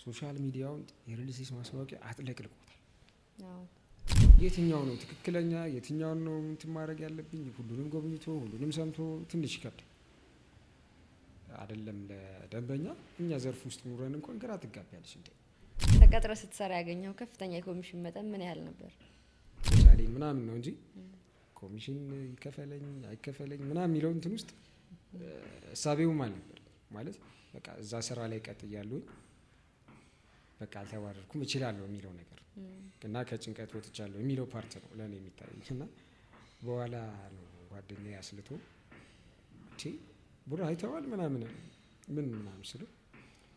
Social media ውን የ real estate ማስታወቂያ አጥለቅልቆታል። የትኛው ነው ትክክለኛ፣ የትኛውን ነው እንትን ማድረግ ያለብኝ? ሁሉንም ጎብኝቶ ሁሉንም ሰምቶ ትንሽ ይከብዳል። አይደለም ለደንበኛ፣ እኛ ዘርፍ ውስጥ ኑረን እንኳን ግራ ትጋቢያለሽ እንዴ። ተቀጥረህ ስትሰራ ያገኘኸው ከፍተኛ የኮሚሽን መጠን ምን ያህል ነበር? ተቻለኝ ምናምን ነው እንጂ ኮሚሽን ይከፈለኝ አይከፈለኝ ምናምን የሚለው እንትን ውስጥ እሳቤውም አልነበር። ማለት በቃ እዛ ስራ ላይ ቀጥ እያለሁኝ በቃ አልተባረርኩም፣ እችላለሁ የሚለው ነገር እና ከጭንቀት ወጥቻለሁ የሚለው part ነው ለእኔ የሚታየኝ። እና በኋላ ነው ጓደኛዬ አስልቶ ቡራ አይተዋል ምናምን ምን ምናምን ስለው፣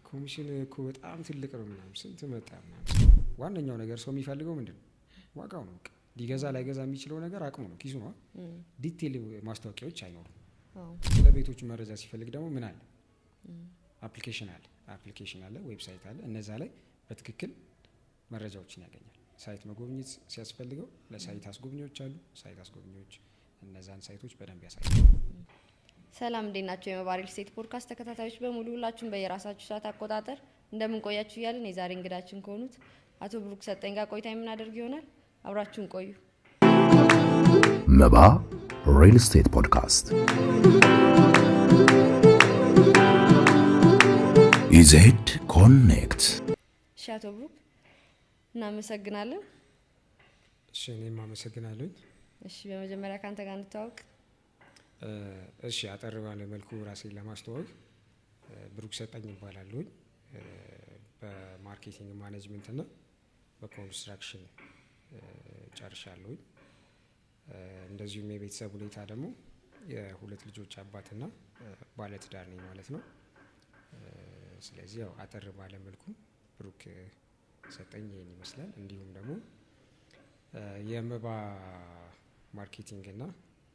ኮሚሽን እኮ በጣም ትልቅ ነው ምናምን፣ ስንት መጣ ምናምን። ዋነኛው ነገር ሰው የሚፈልገው ምንድን ነው? ዋጋው ነው። በቃ ሊገዛ ላይገዛ የሚችለው ነገር አቅሙ ነው፣ ኪሱ ነው። Detail ማስታወቂያዎች አይኖሩም። ስለ ቤቶቹ መረጃ ሲፈልግ ደግሞ ምን አለ? Application አለ፣ application አለ፣ website አለ። እነዛ ላይ በትክክል መረጃዎችን ያገኛል። Site መጎብኘት ሲያስፈልገው ለ site አስጎብኚዎች አሉ። Site አስጎብኚዎች እነዛን site ኦች በደንብ ያሳያል። ሰላም፣ እንዴት ናችሁ? የመባ real estate podcast ተከታታዮች በሙሉ፣ ሁላችሁም በየራሳችሁ ሰዓት አቆጣጠር እንደምን ቆያችሁ እያልን የዛሬ እንግዳችን ከሆኑት አቶ ብሩክ ሰጠኝ ጋር ቆይታ የምናደርግ ይሆናል። አብራችሁን ቆዩ። መባ real estate podcast ኢዜድ connect። እሺ አቶ ብሩክ፣ እናመሰግናለን። እሺ፣ እኔም አመሰግናለሁኝ። እሺ፣ በመጀመሪያ ከአንተ ጋር እንተዋወቅ። እሺ፣ አጠር ባለ መልኩ ራሴን ለማስተዋወቅ ብሩክ ሰጠኝ እባላለሁኝ። በ marketing management እና በ construction ጨርሻለሁኝ። እንደዚሁም የቤተሰብ ሁኔታ ደግሞ የሁለት ልጆች አባትና ባለትዳር ነኝ ማለት ነው። ስለዚህ ያው አጠር ባለ መልኩ ብሩክ ሰጠኝ ይሄን ይመስላል። እንዲሁም ደግሞ የመባ marketing እና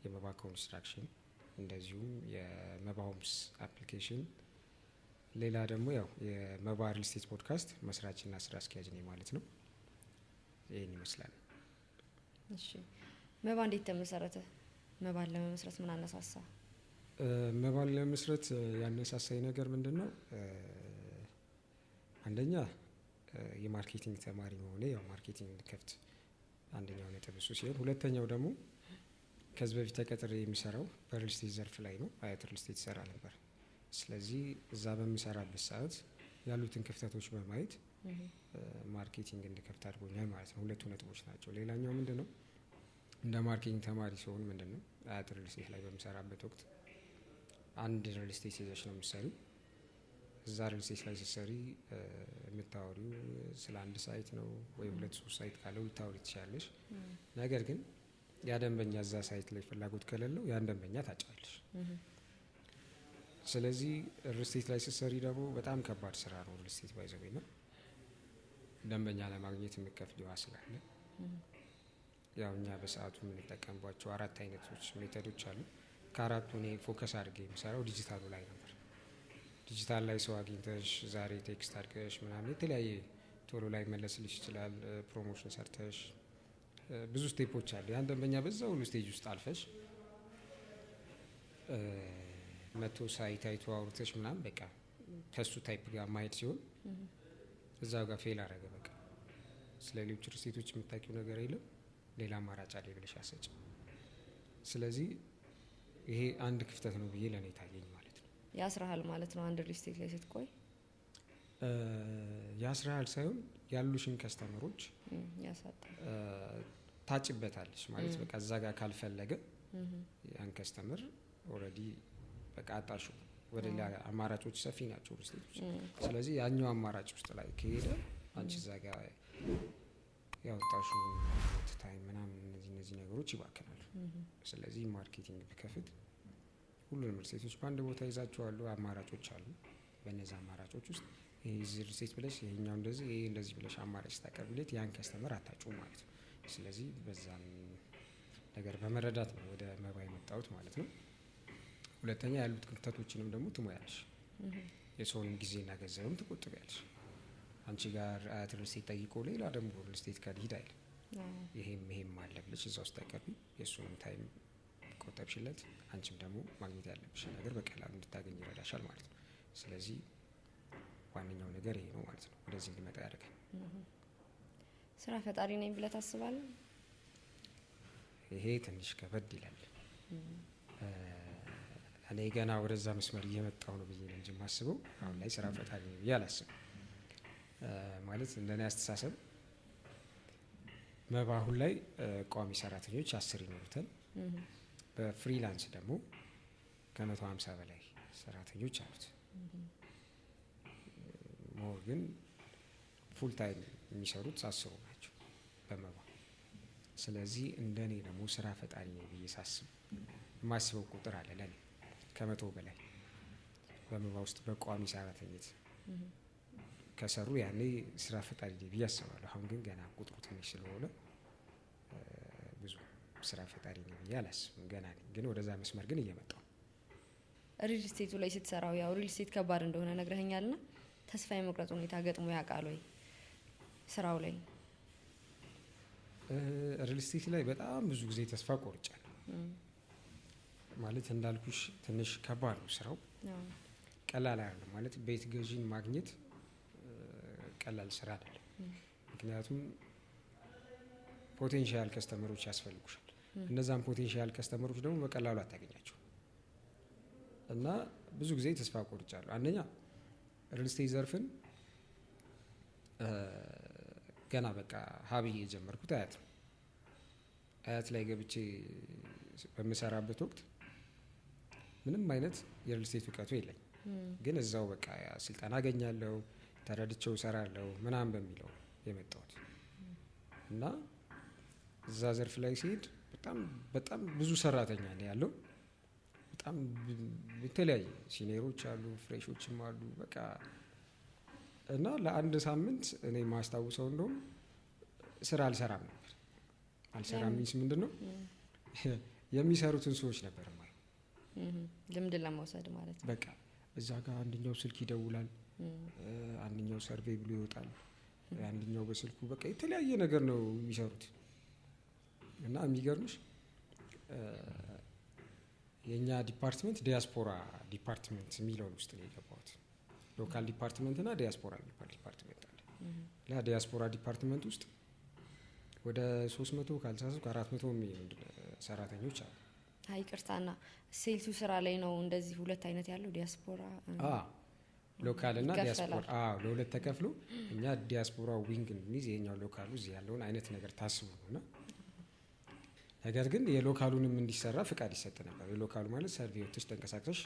የመባ construction፣ እንደዚሁም የመባ Homes application፣ ሌላ ደግሞ ያው የመባ real estate podcast መስራችና ስራ አስኪያጅ ነኝ ማለት ነው። ይህን ይመስላል። እሺ፣ መባ እንዴት ተመሰረተ? መባን ለመመስረት ምን አነሳሳ? መባን ለመመስረት ያነሳሳኝ ነገር ምንድን ነው? አንደኛ የ marketing ተማሪ መሆኔ፣ ያው marketing እንድከፍት አንደኛው ነጥብ እሱ ሲሆን፣ ሁለተኛው ደግሞ ከዚህ በፊት ተቀጥሬ የምሰራው በ real estate ዘርፍ ላይ ነው። አያት real estate እሰራ ነበር። ስለዚህ እዛ በምሰራበት ሰዓት ያሉትን ክፍተቶች በማየት marketing እንድከፍት አድርጎኛል ማለት ነው። ሁለቱ ነጥቦች ናቸው። ሌላኛው ምንድን ነው? እንደ marketing ተማሪ ሲሆን ምንድን ነው፣ አያት real estate ላይ በምሰራበት ወቅት አንድ real estate ይዘሽ ነው የምትሰሪው። እዛ real estate ላይ ስትሰሪ የምታወሪው ስለ አንድ site ነው ወይ ሁለት ሶስት site ካለው ልታወሪ ትችላለሽ። ነገር ግን ያ ደንበኛ እዛ site ላይ ፍላጎት ከሌለው ያን ደንበኛ ታጫዋለሽ። ስለዚህ real estate ላይ ስትሰሪ ደግሞ በጣም ከባድ ስራ ነው። Real estate by the way ነው፣ ደንበኛ ለማግኘት የምከፍለው ስላለ ያው እኛ በሰዓቱ የምንጠቀምባቸው አራት አይነቶች method ኦች አሉ። ከአራቱ እኔ focus አድርጌ የምሰራው ዲጂታሉ ላይ ነበር። ዲጂታል ላይ ሰው አግኝተሽ፣ ዛሬ text አድርገሽ ምናምን የተለያየ ቶሎ ላይ መለስልሽ ይችላል። Promotion ሰርተሽ ብዙ step ኦች አሉ። ያን ደንበኛ በዛ ሁሉ stage ውስጥ አልፈሽ መቶ site አይቶ አውርተሽ ምናምን በቃ ከሱ type ጋር ማሄድ ሲሆን እዛ ጋር fail አረገ። በቃ ስለ ሌሎች real estate ኦች የምታውቂው ነገር የለም፣ ሌላ አማራጭ አለ ብለሽ አሰጭ። ስለዚህ ይሄ አንድ ክፍተት ነው ብዬ ለእኔ ታየኝ ማለት ነው። ያስራሃል ማለት ነው አንድ real estate ላይ ስትቆይ? ያስራሃል ሳይሆን ያሉሽን customer ኦች ያሳጣል። ታጭበታለሽ ማለት በቃ እዛ ጋር ካልፈለገ ያን customer already በቃ አጣሹ። ወደ ሌላ አማራጮች ሰፊ ናቸው real estate ኦች። ስለዚህ ያኛው አማራጭ ውስጥ ላይ ከሄደ አንቺ እዛ ጋር ያወጣሹ time ምናምን እነዚህ ነገሮች ይባክናሉ። ስለዚህ marketing ብከፍት ሁሉንም real estate ኦች በአንድ ቦታ ይዛቸዋሉ። አማራጮች አሉ። በእነዚህ አማራጮች ውስጥ ይሄ real estate ብለሽ፣ ይሄኛው እንደዚህ፣ ይሄ እንደዚህ ብለሽ አማራጭ ስታቀርቢለት ያን customer አታጪውም ማለት ነው። ስለዚህ በዛም ነገር በመረዳት ነው ወደ መባ የመጣሁት ማለት ነው። ሁለተኛ ያሉት ክፍተቶችንም ደግሞ ትሞያለሽ። የሰውን ጊዜና ገንዘብም ትቆጥቢያለሽ። አንቺ ጋር አያት real estate ጠይቆ ሌላ ደግሞ real estate ጋር ሊሄድ አይልም። ይሄም ይሄም አለ ብለሽ እዛ ውስጥ ታቀርቢ፣ የእሱንም time ቆጠብሽለት፣ አንቺም ደግሞ ማግኘት ያለብሽን ነገር በቀላሉ እንድታገኝ ይረዳሻል ማለት ነው። ስለዚህ ዋነኛው ነገር ይሄ ነው ማለት ነው ወደዚህ እንድመጣ ያደረገኝ። ስራ ፈጣሪ ነኝ ብለህ ታስባለህ? ይሄ ትንሽ ከበድ ይላል። እኔ ገና ወደዛ መስመር እየመጣሁ ነው ብዬ ነው እንጂ የማስበው አሁን ላይ ስራ ፈጣሪ ነኝ ብዬ አላስብም። ማለት እንደኔ አስተሳሰብ መባ አሁን ላይ ቋሚ ሰራተኞች 10 ይኖሩታል። በ freelance ደግሞ ከ150 በላይ ሰራተኞች አሉት። More ግን full time የሚሰሩት 10 ናቸው በመባ። ስለዚህ እንደኔ ደግሞ ስራ ፈጣሪ ነኝ ብዬ ሳስብ የማስበው ቁጥር አለ ለኔ ከ100 በላይ በመባ ውስጥ በቋሚ ሰራተኝነት ከሰሩ ያኔ ስራ ፈጣሪ ነኝ ብዬ አስባለሁ። አሁን ግን ገና ቁጥሩ ትንሽ ስለሆነ ብዙ ስራ ፈጣሪ ነኝ ብዬ አላስብም። ገና ነኝ፣ ግን ወደዛ መስመር ግን እየመጣሁ ነው። ሪል ስቴቱ ላይ ስትሰራው ያው ሪል ስቴት ከባድ እንደሆነ ነግረኸኛልና ተስፋ የመቁረጥ ሁኔታ ገጥሞ ያውቃል ወይ ስራው ላይ? ሪል ስቴት ላይ በጣም ብዙ ጊዜ ተስፋ ቆርጫለሁ። ማለት እንዳልኩሽ ትንሽ ከባድ ነው ስራው፣ ቀላል አይደለም። ማለት ቤት ገዢን ማግኘት ቀላል ስራ አይደለም። ምክንያቱም potential customer ኦች ያስፈልጉሻል። እነዛን potential customer ኦች ደግሞ በቀላሉ አታገኛቸው እና ብዙ ጊዜ ተስፋ ቆርጫለሁ። አንደኛ ሪል ስቴት ዘርፍን ገና በቃ ሀ ብዬ የጀመርኩት አያት ነው። አያት ላይ ገብቼ በምሰራበት ወቅት ምንም አይነት የሪል ስቴት እውቀቱ የለኝም። ግን እዛው በቃ ስልጠና አገኛለሁ፣ ተረድቼው እሰራለሁ ምናምን በሚለው የመጣሁት እና እዛ ዘርፍ ላይ ሲሄድ በጣም በጣም ብዙ ሰራተኛ ነው ያለው። በጣም የተለያየ senior ኦች አሉ፣ fresh ኦችም አሉ። በቃ እና ለአንድ ሳምንት እኔ ማስታውሰው እንደውም ስራ አልሰራም ነበር። አልሰራም means ምንድነው የሚሰሩትን ሰዎች ነበር ማለት ልምድ ለመውሰድ ማለት ነው። በቃ እዛ ጋር አንደኛው ስልክ ይደውላል፣ አንደኛው survey ብሎ ይወጣል፣ አንደኛው በስልኩ በቃ የተለያየ ነገር ነው የሚሰሩት። እና የሚገርምሽ የኛ department ዲያስፖራ department የሚለውን ውስጥ ነው የገባሁት። Local department እና ዲያስፖራ የሚባል department አለ። ላ ዲያስፖራ department ውስጥ ወደ 300 ካልተሳሳትኩ 400 የሚሆኑ ሰራተኞች አሉ። አይ ይቅርታና sales ኡ ስራ ላይ ነው እንደዚህ ሁለት አይነት ያለው ዲያስፖራ Local እና ይከፈላል። ዲያስፖራ። አዎ ለሁለት ተከፍሎ እኛ ዲያስፖራ wing እንይዝ ይሄኛው local ኡ እዚህ ያለውን አይነት ነገር ታስቦ ነውና፣ ነገር ግን የ local ኡንም እንዲሰራ ፍቃድ ይሰጥ ነበር። የ local ኡ ማለት survey ወጥተሽ ተንቀሳቅሰሽ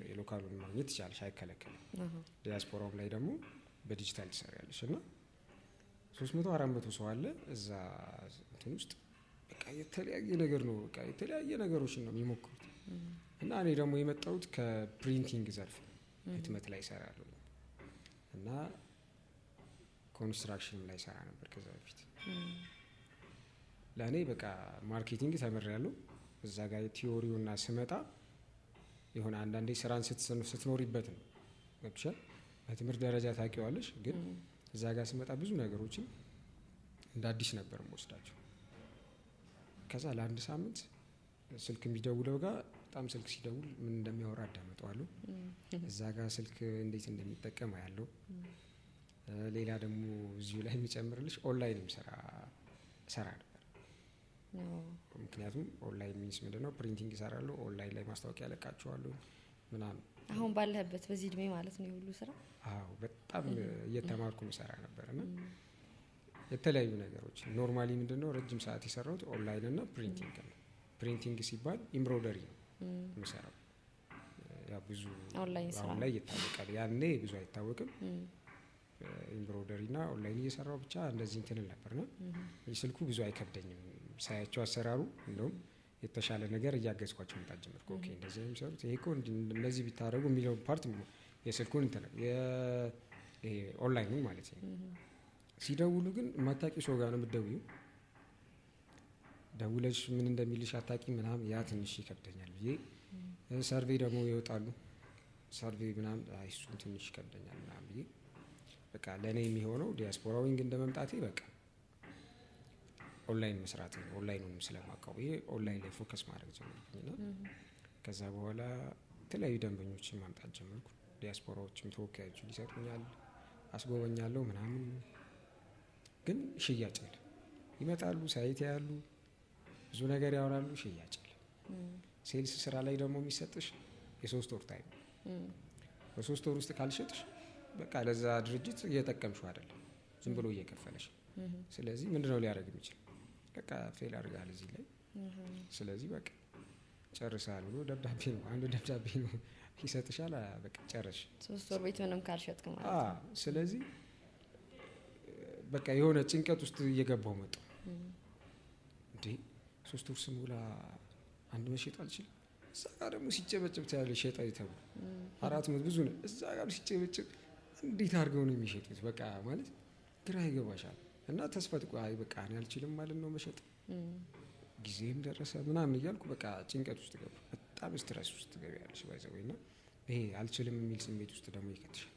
የ local ኡን ማግኘት ትችላለሽ፣ አይከለከልም። ዲያስፖራውም ላይ ደግሞ በዲጂታል ትሰሪያለሽ እና 300 400 ሰው አለ እዛ እንትን ውስጥ። በቃ የተለያየ ነገር ነው፣ በቃ የተለያየ ነገሮችን ነው የሚሞክሩት። እና እኔ ደግሞ የመጣሁት ከ printing ዘርፍ ህትመት ላይ እሰራለሁ እና construction ላይ ሰራ ነበር ከዛ በፊት። ለእኔ በቃ marketing ተምሬያለሁ። እዛ ጋር theory ውና ስመጣ የሆነ አንዳንዴ ስራን ስትኖሪበት ነው ገብቶሻል። በትምህርት ደረጃ ታውቂዋለሽ፣ ግን እዛ ጋር ስመጣ ብዙ ነገሮችን እንደ አዲስ ነበር የምወስዳቸው። ከዛ ለአንድ ሳምንት ስልክ የሚደውለው ጋር በጣም ስልክ ሲደውል ምን እንደሚያወራ አዳምጠዋለሁ። እዛ ጋር ስልክ እንዴት እንደሚጠቀም አያለሁ። ሌላ ደግሞ እዚሁ ላይ የሚጨምርልሽ ኦንላይንም ስራ ሰራ ነበር። ምክንያቱም online means ምንድነው printing እሰራለሁ፣ ኦንላይን ላይ ማስታወቂያ ያለቃቸዋለሁ ምናምን። አሁን ባለህበት በዚህ እድሜ ማለት ነው የሁሉ ስራ? አዎ በጣም እየተማርኩ ምሰራ ነበር እና የተለያዩ ነገሮች normally ምንድነው ረጅም ሰዓት የሰራሁት ኦንላይን እና printing ነው። Printing ሲባል embroidery ነው የምሰራው። ያው ብዙ ኦንላይን ስራ አሁን ላይ ይታወቃል፣ ያኔ ብዙ አይታወቅም። Embroidery እና ኦንላይን እየሰራው ብቻ እንደዚህ እንትን ነበርና ስልኩ ብዙ አይከብደኝም። ሳያቸው አሰራሩ እንደውም የተሻለ ነገር እያገዝኳቸው መምጣት ጀመርኩ። Okay እንደዚህ ነው የሚሰሩት፣ ይሄ እኮ እንደዚህ ቢታረጉ የሚለው part የስልኩን እንትን ይሄ ኦንላይኑ ማለት ነው። ሲደውሉ ግን የማታውቂው ሰው ጋር ነው የምትደውይው። ደውለሽ ምን እንደሚልሽ አታውቂም ምናምን፣ ያ ትንሽ ይከብደኛል ብዬ survey ደግሞ ይወጣሉ survey ምናምን፣ አይ እሱም ትንሽ ይከብደኛል ምናምን ብዬ በቃ ለእኔ የሚሆነው ዲያስፖራ wing እንደመምጣቴ በቃ ኦንላይን መስራት ነው፣ ኦንላይኑንም ስለማውቀው ብዬ ኦንላይን ላይ focus ማድረግ ጀመርኩኝና ከዛ በኋላ የተለያዩ ደንበኞችን ማምጣት ጀመርኩ። ዲያስፖራዎችም ተወካዮችን ይሰጡኛል፣ አስጎበኛለሁ ምናምን፣ ግን ሽያጭ የለም። ይመጣሉ፣ site ያያሉ፣ ብዙ ነገር ያወራሉ፣ ሽያጭ የለም። Sales ስራ ላይ ደግሞ የሚሰጥሽ የ3 ወር time ነው። በ3 ወር ውስጥ ካልሸጥሽ በቃ ለዛ ድርጅት እየጠቀምሽው አይደለም፣ ዝም ብሎ እየከፈለሽ። ስለዚህ ምንድነው ሊያደርግ የሚችል? በቃ fail አድርገሃል እዚህ ላይ፣ ስለዚህ በቃ ጨርሰሃል ብሎ ደብዳቤ ነው፣ አንድ ደብዳቤ ነው ይሰጥሻል። በቃ ጨረሽ። 3 ወር ቤት ምንም ካልሸጥክ ማለት ነው። ስለዚህ በቃ የሆነ ጭንቀት ውስጥ እየገባው መጣሁ። እንዴ፣ 3 ወር ስሞላ አንድ መሸጥ አልችልም። እዛ ጋር ደግሞ ሲጨበጭብ ታያለሽ፣ ሸጣ ተብሎ 400 ብዙ ነው። እዛ ጋር ሲጨበጭብ እንዴት አድርገው ነው የሚሸጡት? በቃ ማለት ግራ ይገባሻል። እና ተስፋ አይ በቃ እኔ አልችልም ማለት ነው መሸጥ፣ ጊዜም ደረሰ ምናምን እያልኩ በቃ ጭንቀት ውስጥ ገባሁ። በጣም stress ውስጥ ትገቢያለሽ by the way፣ እና ይሄ አልችልም የሚል ስሜት ውስጥ ደግሞ ይከትሻል።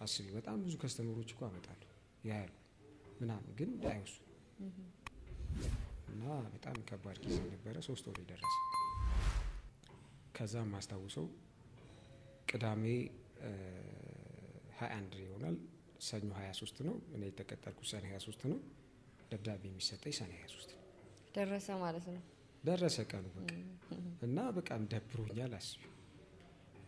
አስቢ፣ በጣም ብዙ customer ኦች እኮ አመጣሉ፣ ያያሉ ምናምን፣ ግን አይወስዱ እና በጣም ከባድ ጊዜ ነበረ። 3 ወር ደረሰ። ከዛም ማስታውሰው ቅዳሜ 21 ይሆናል፣ ሰኞ 23 ነው። እኔ የተቀጠርኩት ሰኔ 23 ነው። ደብዳቤ የሚሰጠኝ ሰኔ 23 ነው። ደረሰ ማለት ነው። ደረሰ ቀኑ በቃ እና በጣም ደብሮኛል። አስቢ።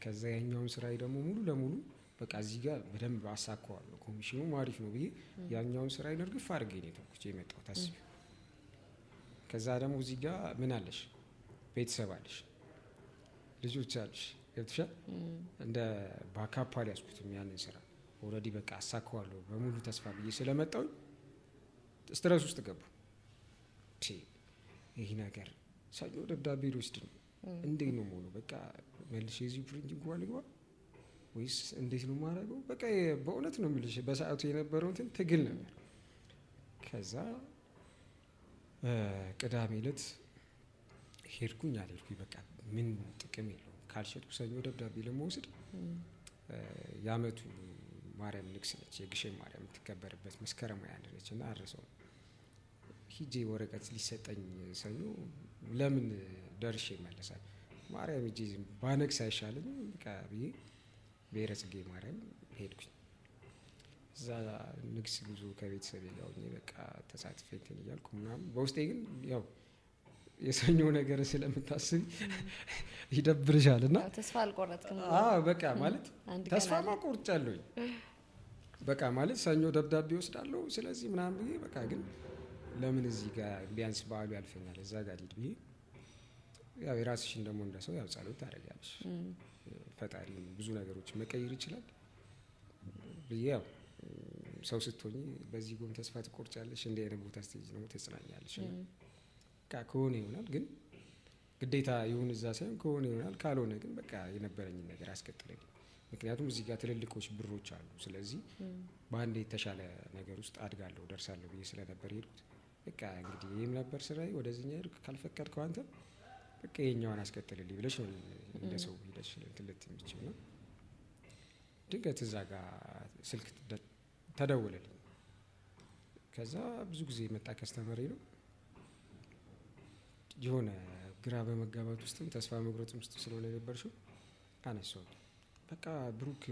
ከዛ ያኛውን ስራዬ ደግሞ ሙሉ ለሙሉ በቃ እዚህ ጋር በደንብ አሳካዋለሁ፣ ኮሚሽኑም አሪፍ ነው ብዬ ያኛውን ስራዬን እርግፍ አድርጌ ነው የተውኩት የመጣሁት። አስቢ። ከዛ ደግሞ እዚህ ጋር ምን አለሽ? ቤተሰብ አለሽ፣ ልጆች አለሽ። ገብቶሻል? እንደ backup አልያዝኩትም ያንን ስራ፣ already በቃ አሳካዋለሁ በሙሉ ተስፋ ብዬ ስለመጣሁኝ stress ውስጥ ገቡ። ይህ ነገር ሰኞ ደብዳቤ ልወስድ ነው። እንዴት ነው መሆኑ? በቃ መልሼ እዚሁ printing ልግባ ወይስ እንዴት ነው የማደርገው? በቃ በእውነት ነው የምልሽ በሰዓቱ የነበረው እንትን ትግል ነበር። ከዛ ቅዳሜ ዕለት ሄድኩኝ አልሄድኩኝ በቃ ምን ጥቅም የለውም ካልሸጥኩ ሰኞ ደብዳቤ ለመውሰድ። የአመቱ ማርያም ንግስ ነች፣ የግሸን ማርያም የምትከበርበት መስከረም 21 ነች እና አልረሳውም። ሂጄ ወረቀት ሊሰጠኝ ሰኞ ለምን ደርሼ ይመለሳል፣ ማርያም ሂጄ ባነግስ አይሻለኝም በቃ ብዬ ብሔረ ጽጌ ማርያም ሄድኩኝ። እዛ ንግስ ጉዞ ከቤተሰቤ ጋር ሆኜ በቃ ተሳትፌ እንትን እያልኩ ምናምን፣ በውስጤ ግን ያው የሰኞ ነገር ስለምታስቢ ይደብርሻል እና ተስፋ አልቆረጥክም? አዎ፣ በቃ ማለት ተስፋማ ቆርጫለሁኝ። በቃ ማለት ሰኞ ደብዳቤ ወስዳለሁ ስለዚህ ምናምን ብዬ፣ በቃ ግን ለምን እዚህ ጋር ቢያንስ በዓሉ ያልፈኛል፣ እዛ ጋር ልሂድ ብዬ፣ ያው የራስሽን ደግሞ እንደ ሰው ያው ጸሎት ታደርጊያለሽ። ፈጣሪ ብዙ ነገሮች መቀየር ይችላል ብዬ፣ ያው ሰው ስትሆኚ በዚህ ጎን ተስፋ ትቆርጫለሽ፣ እንዲህ አይነት ቦታ ስትሄጂ ደግሞ ትጽናኛለሽ። በቃ ከሆነ ይሆናል፣ ግን ግዴታ ይሁን እዛ ሳይሆን ከሆነ ይሆናል፣ ካልሆነ ግን በቃ የነበረኝን ነገር አስቀጥለኝ። ምክንያቱም እዚህ ጋር ትልልቆች ብሮች አሉ። ስለዚህ በአንድ የተሻለ ነገር ውስጥ አድጋለሁ፣ ደርሳለሁ ብዬ ስለነበር የሄድኩት፣ በቃ እንግዲህ ይህም ነበር ስራዬ፣ ወደዚህኛ ሄድኩ፣ ካልፈቀድከው አንተ በቃ ይሄኛውን አስቀጥልልኝ ብለሽ ነው እንደ ሰው ሄደሽ እንትን ልትይ የምትችይው ነው። ድንገት እዛ ጋር ስልክ ተደወለልኝ። ከዛ ብዙ ጊዜ የመጣ customer ኤ ነው። የሆነ ግራ በመጋባት ውስጥም ተስፋ መቁረጥም ውስጥ ስለሆነ የነበርሽው አነሳሁት። በቃ ብሩክ፣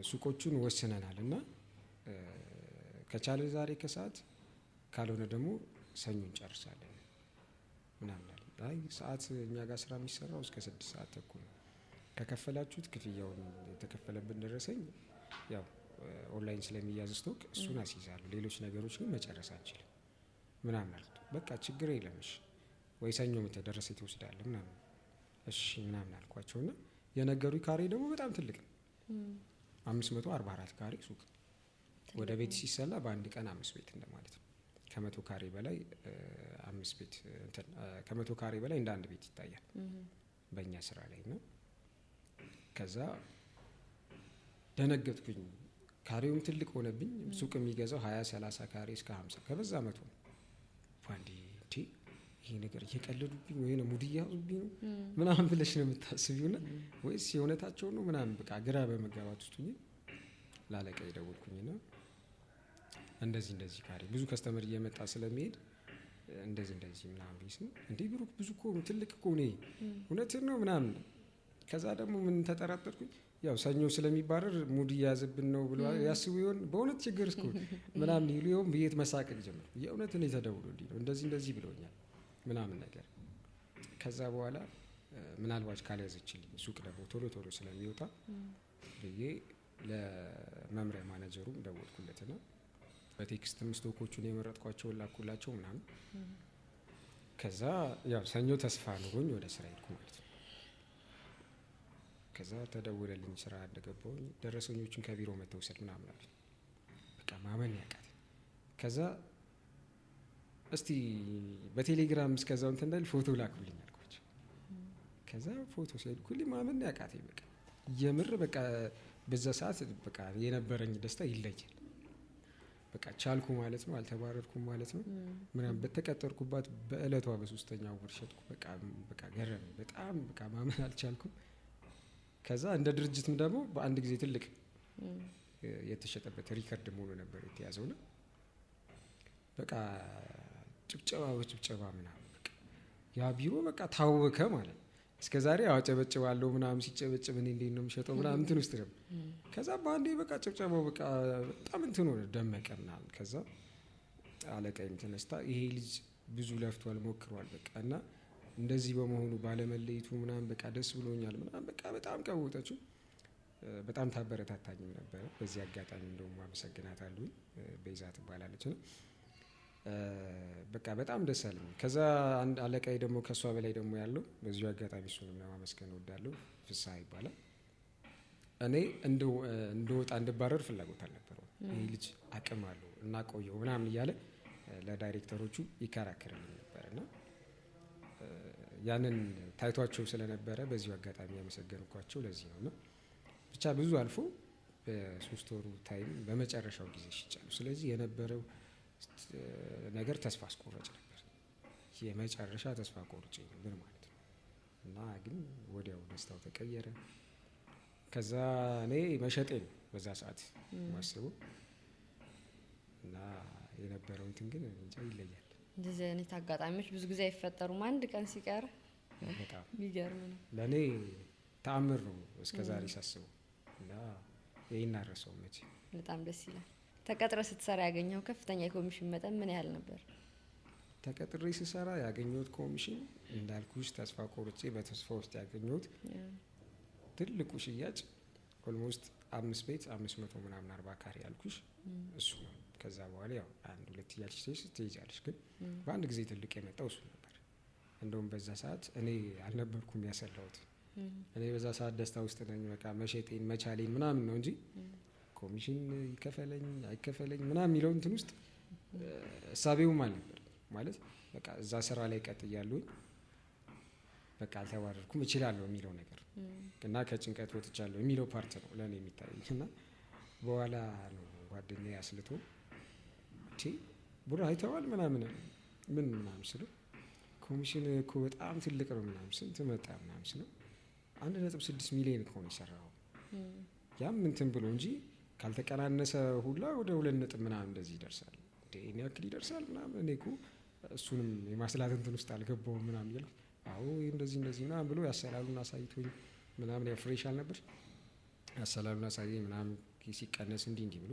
ሱቆቹን ወስነናል እና ከቻለ ዛሬ ከሰዓት፣ ካልሆነ ደግሞ ሰኞ እንጨርሳለን ምናምን አለ። አይ ሰዓት እኛ ጋር ስራ የሚሰራው እስከ 6:30 ነው። ከከፈላችሁት ክፍያውን የተከፈለብን ደረሰኝ ያው ኦንላይን ስለሚያዝ stock እሱን አስይዛለሁ። ሌሎች ነገሮች ግን መጨረስ አንችልም ምናምን አልኩት። በቃ ችግር የለም እሺ፣ ወይ ሰኞ መተህ ደረሰኝ ትወስዳለህ ምናምን፣ እሺ ምናምን አልኳቸው እና የነገሩኝ ካሬ ደግሞ በጣም ትልቅ ነው። 544 ካሬ ሱቅ ወደ ቤት ሲሰላ በአንድ ቀን አምስት ቤት እንደማለት ነው። ከ100 ካሬ በላይ አምስት ቤት፣ ከ100 ካሬ በላይ እንደ አንድ ቤት ይታያል በእኛ ስራ ላይ ነው። ከዛ ደነገጥኩኝ። ካሬውም ትልቅ ሆነብኝ። ሱቅ የሚገዛው 20 30 ካሬ እስከ 50፣ ከበዛ 100 ነው። ባንዴ እንዴ ይሄ ነገር እየቀለዱብኝ ወይ ነው mood እያያዙብኝ ነው ምናምን ብለሽ ነው የምታስቢው ና ወይስ የእውነታቸው ነው ምናምን፣ በቃ ግራ በመጋባት ውስጥ ሆኜ ላለቃ የደወልኩኝና እንደዚህ እንደዚህ ካሬ ብዙ customer እየመጣ ስለሚሄድ እንደዚህ እንደዚህ ምናምን ብዬ ስል እንዴ ብሩክ፣ ብዙ እኮ ነው፣ ትልቅ እኮ ነው፣ እውነትህን ነው ምናምን። ከዛ ደግሞ ምን ተጠራጠርኩኝ፣ ያው ሰኞ ስለሚባረር mood እየያዘብን ነው ብሎ ያስቡ ይሆን፣ በእውነት ችግር እስኩ ምናምን ይሉ ይሆን ብዬ መሳቀቅ ጀመርኩ። የእውነት እኔ ተደውሎልኝ ነው እንደዚህ እንደዚህ ብለውኛል ምናምን ነገር። ከዛ በኋላ ምናልባት ካልያዘችልኝ ሱቅ ደግሞ ቶሎ ቶሎ ስለሚወጣ ብዬ ለመምሪያ ማናጀሩም ደወልኩለትና በ text ም stock ኦቹን የመረጥኳቸውን ላኩላቸው ምናምን። ከዛ ያው ሰኞ ተስፋ ኑሮኝ ወደ ስራ ሄድኩ ማለት ነው። ከዛ ተደወለልኝ፣ ስራ እንደገባሁኝ ደረሰኞቹን ከቢሮ መተህ ውሰድ ምናምን አሉኝ። በቃ ማመን ያቃተኝ። ከዛ እስቲ በቴሌግራም እስከዛው እንትን እንዳይል ፎቶ ላኩልኝ አልኳቸው። ከዛ ፎቶ ሲልኩልኝ ማመን ያቃተኝ። በቃ የምር በቃ በዛ ሰዓት በቃ የነበረኝ ደስታ ይለያል። በቃ ቻልኩ ማለት ነው፣ አልተባረርኩም ማለት ነው ምናምን። በተቀጠርኩባት በእለቷ በ3ኛው ወር ሸጥኩ። በቃ ገረመኝ በጣም፣ በቃ ማመን አልቻልኩም። ከዛ እንደ ድርጅትም ደግሞ በአንድ ጊዜ ትልቅ የተሸጠበት record መሆኑ ነበር የተያዘውና በቃ ጭብጨባ በጭብጨባ ምናምን፣ በቃ ያ ቢሮ በቃ ታወከ ማለት ነው። እስከ ዛሬ አጨበጭባለሁ ምናምን፣ ሲጨበጭብ እኔ እንዴት ነው የምሸጠው ምናምን እንትን ውስጥ ነበር። ከዛ በአንዴ በቃ ጭብጨባው በቃ በጣም እንትን ሆነ፣ ደመቀ ምናምን። ከዛ አለቃዬም ተነስታ ይሄ ልጅ ብዙ ለፍቷል፣ ሞክሯል በቃ፣ እና እንደዚህ በመሆኑ ባለመለየቱ ምናምን በቃ ደስ ብሎኛል ምናምን፣ በቃ በጣም ቀወጠችው። በጣም ታበረታታኝም ነበረ። በዚህ አጋጣሚ እንደውም አመሰግናታለሁ። ቤዛ ትባላለች። እና በቃ በጣም ደስ አለኝ። ከዛ አንድ አለቃዬ ደግሞ ከእሷ በላይ ደግሞ ያለው፣ በዚሁ አጋጣሚ እሱንም ለማመስገን እወዳለሁ። ፍስሀ ይባላል። እኔ እንደወጣ እንድባረር ፍላጎት አልነበረውም። ይህ ልጅ አቅም አለው፣ እናቆየው ምናምን እያለ ለዳይሬክተሮቹ ይከራከርልኝ ነበር። እና ያንን ታይቷቸው ስለነበረ በዚሁ አጋጣሚ ያመሰገንኳቸው ለዚህ ነው። እና ብቻ ብዙ አልፎ በ3 ወሩ time በመጨረሻው ጊዜ ሽጫለሁ። ስለዚህ የነበረው ነገር ተስፋ አስቆራጭ ነበር። የመጨረሻ ተስፋ ቆርጬ ነበር ማለት ነው። እና ግን ወዲያው ደስታው ተቀየረ። ከዛ እኔ መሸጤ ነው በዛ ሰዓት ማስበው፣ እና የነበረው እንትን ግን እንጃ ይለያል። እንደዚህ አይነት አጋጣሚዎች ብዙ ጊዜ አይፈጠሩም። አንድ ቀን ሲቀር በጣም የሚገርም ነው። ለእኔ ተአምር ነው እስከ ዛሬ ሳስበው፣ እና ይሄን አልረሳውም መቼ። በጣም ደስ ይላል። ተቀጥረ ስትሰራ ያገኘው ከፍተኛ የኮሚሽን መጠን ምን ያህል ነበር? ተቀጥሬ ስሰራ ያገኘሁት ኮሚሽን እንዳልኩሽ ተስፋ ቆርጬ በተስፋ ውስጥ ያገኘሁት ትልቁ ሽያጭ almost አምስት ቤት 500 ምናምን 40 ካሬ ያልኩሽ እሱ ነው። ከዛ በኋላ ያው አንድ ሁለት እያልሽ ትይዣለሽ፣ ግን በአንድ ጊዜ ትልቅ የመጣው እሱ ነበር። እንደውም በዛ ሰዓት እኔ አልነበርኩም ያሰላሁት። እኔ በዛ ሰዓት ደስታ ውስጥ ነኝ። በቃ መሸጤን መቻሌን ምናምን ነው እንጂ ኮሚሽን ይከፈለኝ አይከፈለኝ ምናምን የሚለው እንትን ውስጥ እሳቤውም አልነበር። ማለት በቃ እዛ ስራ ላይ ቀጥያለሁኝ፣ በቃ አልተባረርኩም፣ እችላለሁ የሚለው ነገር እና ከጭንቀት ወጥቻለሁ የሚለው part ነው ለእኔ የሚታየኝ። እና በኋላ ነው ጓደኛዬ አስልቶ እቺ ቡራ አይተዋል ምናምን ምን ምናምን ስለው፣ ኮሚሽን እኮ በጣም ትልቅ ነው ምናምን፣ ስንት መጣ ምናምን ስለው፣ 1.6 ሚሊዮን እኮ ነው የሰራው፣ ያም እንትን ብሎ እንጂ ካልተቀናነሰ ሁላ ወደ ሁለት ነጥብ ምናምን እንደዚህ ይደርሳል፣ እንዴ ይሄን ያክል ይደርሳል ምናምን፣ እኔ እኮ እሱንም የማስላት እንትን ውስጥ አልገባሁም ምናምን እያልኩ፣ አዎ እንደዚህ እንደዚህ ምናምን ብሎ ያሰላሉን አሳይቶኝ ምናምን፣ ያው fresh አልነበር፣ ያሰላሉን አሳየኝ ምናምን፣ ሲቀነስ እንዲህ እንዲህ ብሎ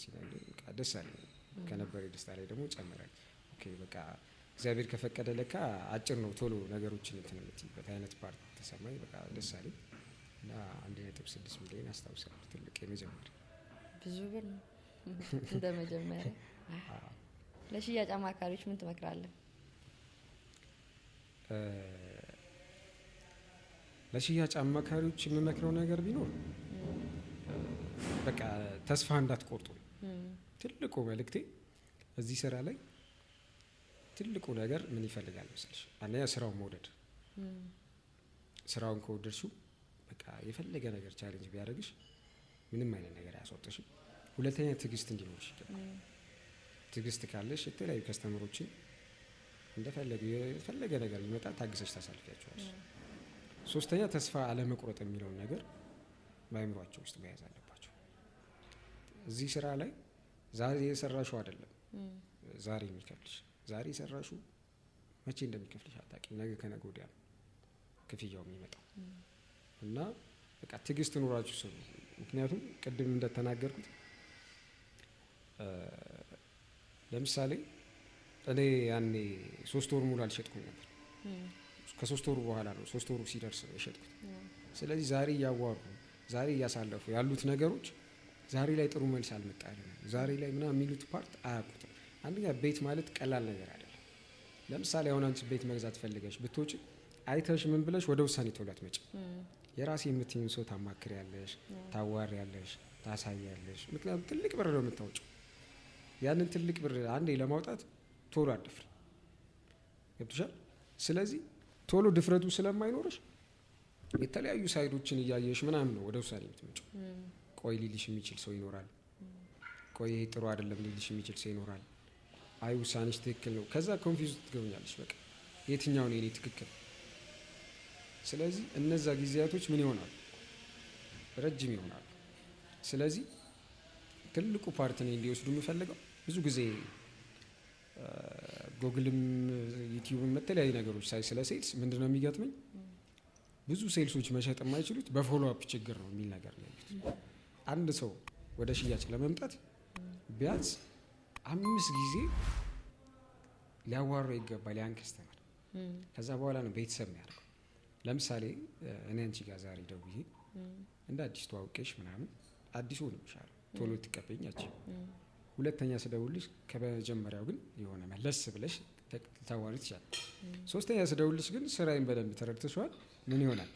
ሲነግረኝ በቃ ደስ አለኝ። ከነበረ ደስታ ላይ ደግሞ ጨመረልኝ። Okay በቃ እግዚአብሔር ከፈቀደ ለካ አጭር ነው፣ ቶሎ ነገሮችን እንትን የምትይበት አይነት part ተሰማኝ። በቃ ደስ አለኝ። እና 1.6 ሚሊዮን አስታውሳለሁ፣ ትልቅ የመጀመሪያ። ብዙ ብር ነው እንደ መጀመሪያ። ለሽያጭ አማካሪዎች ምን ትመክራለህ? ለሽያጭ አማካሪዎች የምመክረው ነገር ቢኖር በቃ ተስፋ እንዳትቆርጡ ነው። ትልቁ መልእክቴ እዚህ ስራ ላይ ትልቁ ነገር ምን ይፈልጋል መሰለሽ? አንደኛ ስራውን መውደድ። ስራውን ከወደድሽው በቃ የፈለገ ነገር challenge ቢያደርግሽ ምንም አይነት ነገር አያስወጥሽም። ሁለተኛ ትዕግስት እንዲኖርሽ ይገባል። ትዕግስት ካለሽ የተለያዩ customer ኦችን እንደፈለገ የፈለገ ነገር ቢመጣ ታግሰሽ ታሳልፊያቸዋለሽ። ሶስተኛ ተስፋ አለመቁረጥ የሚለውን ነገር በአእምሯቸው ውስጥ መያዝ አለባቸው። እዚህ ስራ ላይ ዛሬ የሰራሽው አይደለም ዛሬ የሚከፍልሽ። ዛሬ የሰራሽው መቼ እንደሚከፍልሽ አታውቂም። ነገ ከነገ ወዲያ ነው ክፍያው የሚመጣው። እና በቃ ትዕግስት ኑሯችሁ ስሩ። ምክንያቱም ቅድም እንደተናገርኩት ለምሳሌ እኔ ያኔ 3 ወር ሙሉ አልሸጥኩም ነበር። ከ3 ወሩ በኋላ ነው፣ 3 ወሩ ሲደርስ ነው የሸጥኩት። ስለዚህ ዛሬ እያዋሩ፣ ዛሬ እያሳለፉ ያሉት ነገሮች ዛሬ ላይ ጥሩ መልስ አልመጣልንም፣ ዛሬ ላይ ምናምን የሚሉት part አያውቁትም። አንደኛ ቤት ማለት ቀላል ነገር አይደለም። ለምሳሌ አሁን አንቺ ቤት መግዛት ፈልገሽ ብትወጪ አይተሽ ምን ብለሽ ወደ ውሳኔ ቶሎ አትመጭም። የራሴ የምትይውን ሰው ታማክሪያለሽ፣ ታዋሪያለሽ፣ ታሳያለሽ። ምክንያቱም ትልቅ ብር ነው የምታወጪው። ያንን ትልቅ ብር አንዴ ለማውጣት ቶሎ አትደፍሪ። ገብቶሻል? ስለዚህ ቶሎ ድፍረቱ ስለማይኖርሽ የተለያዩ side ኦችን እያየሽ ምናምን ነው ወደ ውሳኔ የምትመጪው። ቆይ ሊልሽ የሚችል ሰው ይኖራል። ቆይ ይሄ ጥሩ አይደለም ሊልሽ የሚችል ሰው ይኖራል። አይ ውሳኔሽ ትክክል ነው። ከዛ confuse ትገቢያለሽ። በቃ የትኛው ነው የኔ ትክክል? ስለዚህ እነዛ ጊዜያቶች ምን ይሆናሉ? ረጅም ይሆናሉ። ስለዚህ ትልቁ part እኔ እንዲወስዱ የምፈልገው፣ ብዙ ጊዜ ጎግልም ዩቲዩብም የተለያዩ ነገሮች ሳይ ስለ sales ምንድነው የሚገጥመኝ? ብዙ sales ኦች መሸጥ የማይችሉት በ follow up ችግር ነው የሚል ነገር ነው ያሉት። አንድ ሰው ወደ ሽያጭ ለመምጣት ቢያንስ አምስት ጊዜ ሊያዋራው ይገባል ያን customer። ከዛ በኋላ ነው ቤተሰብ የሚያደርገው። ለምሳሌ እኔ አንቺ ጋር ዛሬ ደውዬ እንደ አዲስ ተዋውቄሽ ምናምን አዲስ ሆንብሻለሁ፣ ቶሎ ትቀበይኛለሽ። ሁለተኛ ስደውልሽ ከመጀመሪያው ግን የሆነ መለስ ብለሽ ልታዋሪ ትችላለሽ። ሶስተኛ ስደውልሽ ግን ስራዬን በደንብ ተረድተሽዋል። ምን ይሆናል?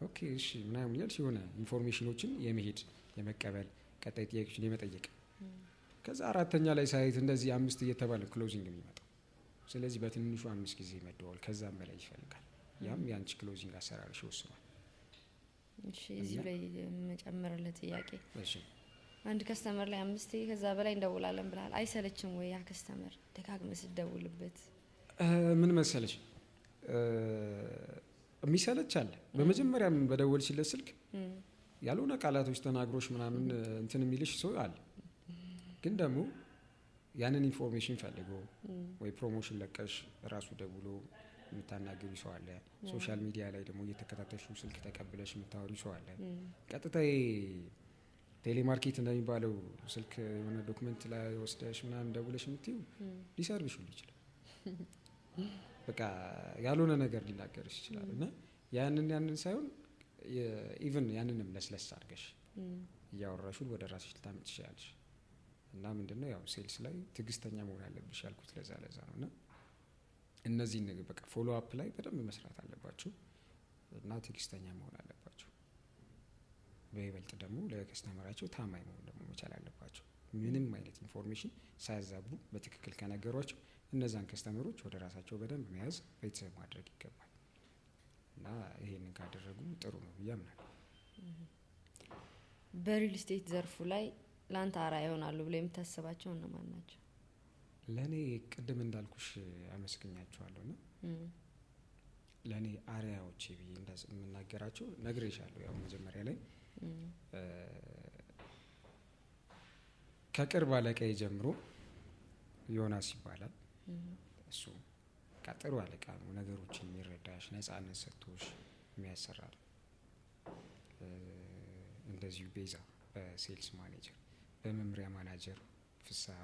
Okay እሺ ምናምን እያልሽ የሆነ information ኦችን የመሄድ፣ የመቀበል፣ ቀጣይ ጥያቄዎችን የመጠየቅ፣ ከዛ አራተኛ ላይ ሳይት እንደዚህ አምስት እየተባለ closing የሚመጣው። ስለዚህ በትንሹ አምስት ጊዜ መደወል ከዛም በላይ ይፈልጋል። ያም የአንቺ closing አሰራርሽ ይወስኗል። እሺ፣ እዚሁ ላይ የምጨምርልህ ጥያቄ፣ እሺ። አንድ customer ላይ አምስቴ ከዛ በላይ እንደውላለን ብለሃል። አይሰለችም ወይ ያ customer ደጋግመህ ስትደውልበት? ምን መሰለሽ፣ የሚሰለች አለ። በመጀመሪያም በደወልሽለት ስልክ ያልሆነ ቃላቶች ተናግሮሽ ምናምን እንትን የሚልሽ ሰው አለ። ግን ደግሞ ያንን information ፈልጎ ወይ promotion ለቀሽ ራሱ ደውሎ የምታናግሪ ሰው አለ። Social media ላይ ደግሞ እየተከታተልሽው ስልክ ተቀብለሽ የምታወሪ ሰው አለ። ቀጥታ telemarket እንደሚባለው ስልክ የሆነ document ላይ ወስደሽ ምናምን ደውለሽ የምትይው ሊሰርብሽ ሁሉ ይችላል። በቃ ያልሆነ ነገር ሊናገርሽ ይችላል። እና ያንን ሳይሆን even ያንንም ለስለስ አድርገሽ እያወራሹን ወደ ራስሽ ልታመጭ ትችላለሽ። እና ምንድነው ያው sales ላይ ትዕግስተኛ መሆን አለብሽ ያልኩት ለዛ ለዛ ነው። እና እነዚህን ነገር በቃ follow up ላይ በደንብ መስራት አለባቸው እና ትዕግስተኛ መሆን አለባቸው። በይበልጥ ደግሞ ለ customer ኣቸው ታማኝ መሆን ደግሞ መቻል አለባቸው። ምንም አይነት information ሳያዛቡ በትክክል ከነገሯቸው እነዛን customer ኦች ወደ ራሳቸው በደንብ መያዝ፣ ቤተሰብ ማድረግ ይገባል። እና ይሄንን ካደረጉ ጥሩ ነው ብዬ አምናለሁ። በ real estate ዘርፉ ላይ ለአንተ አርአያ ይሆናሉ ብሎ የምታስባቸው እነማን ናቸው? ለእኔ ቅድም እንዳልኩሽ አመስግኛቸዋለሁ እና ለእኔ አርአያዎቼ ብዬ የምናገራቸው ነግሬሻለሁ። ያው መጀመሪያ ላይ ከቅርብ አለቃዬ ጀምሮ ዮናስ ይባላል። እሱ በቃ ጥሩ አለቃ ነው። ነገሮችን የሚረዳሽ፣ ነጻነት ሰጥቶሽ የሚያሰራ ነው። እንደዚሁ ቤዛ በ sales manager፣ በመምሪያ ማናጀር ፍስሀ፣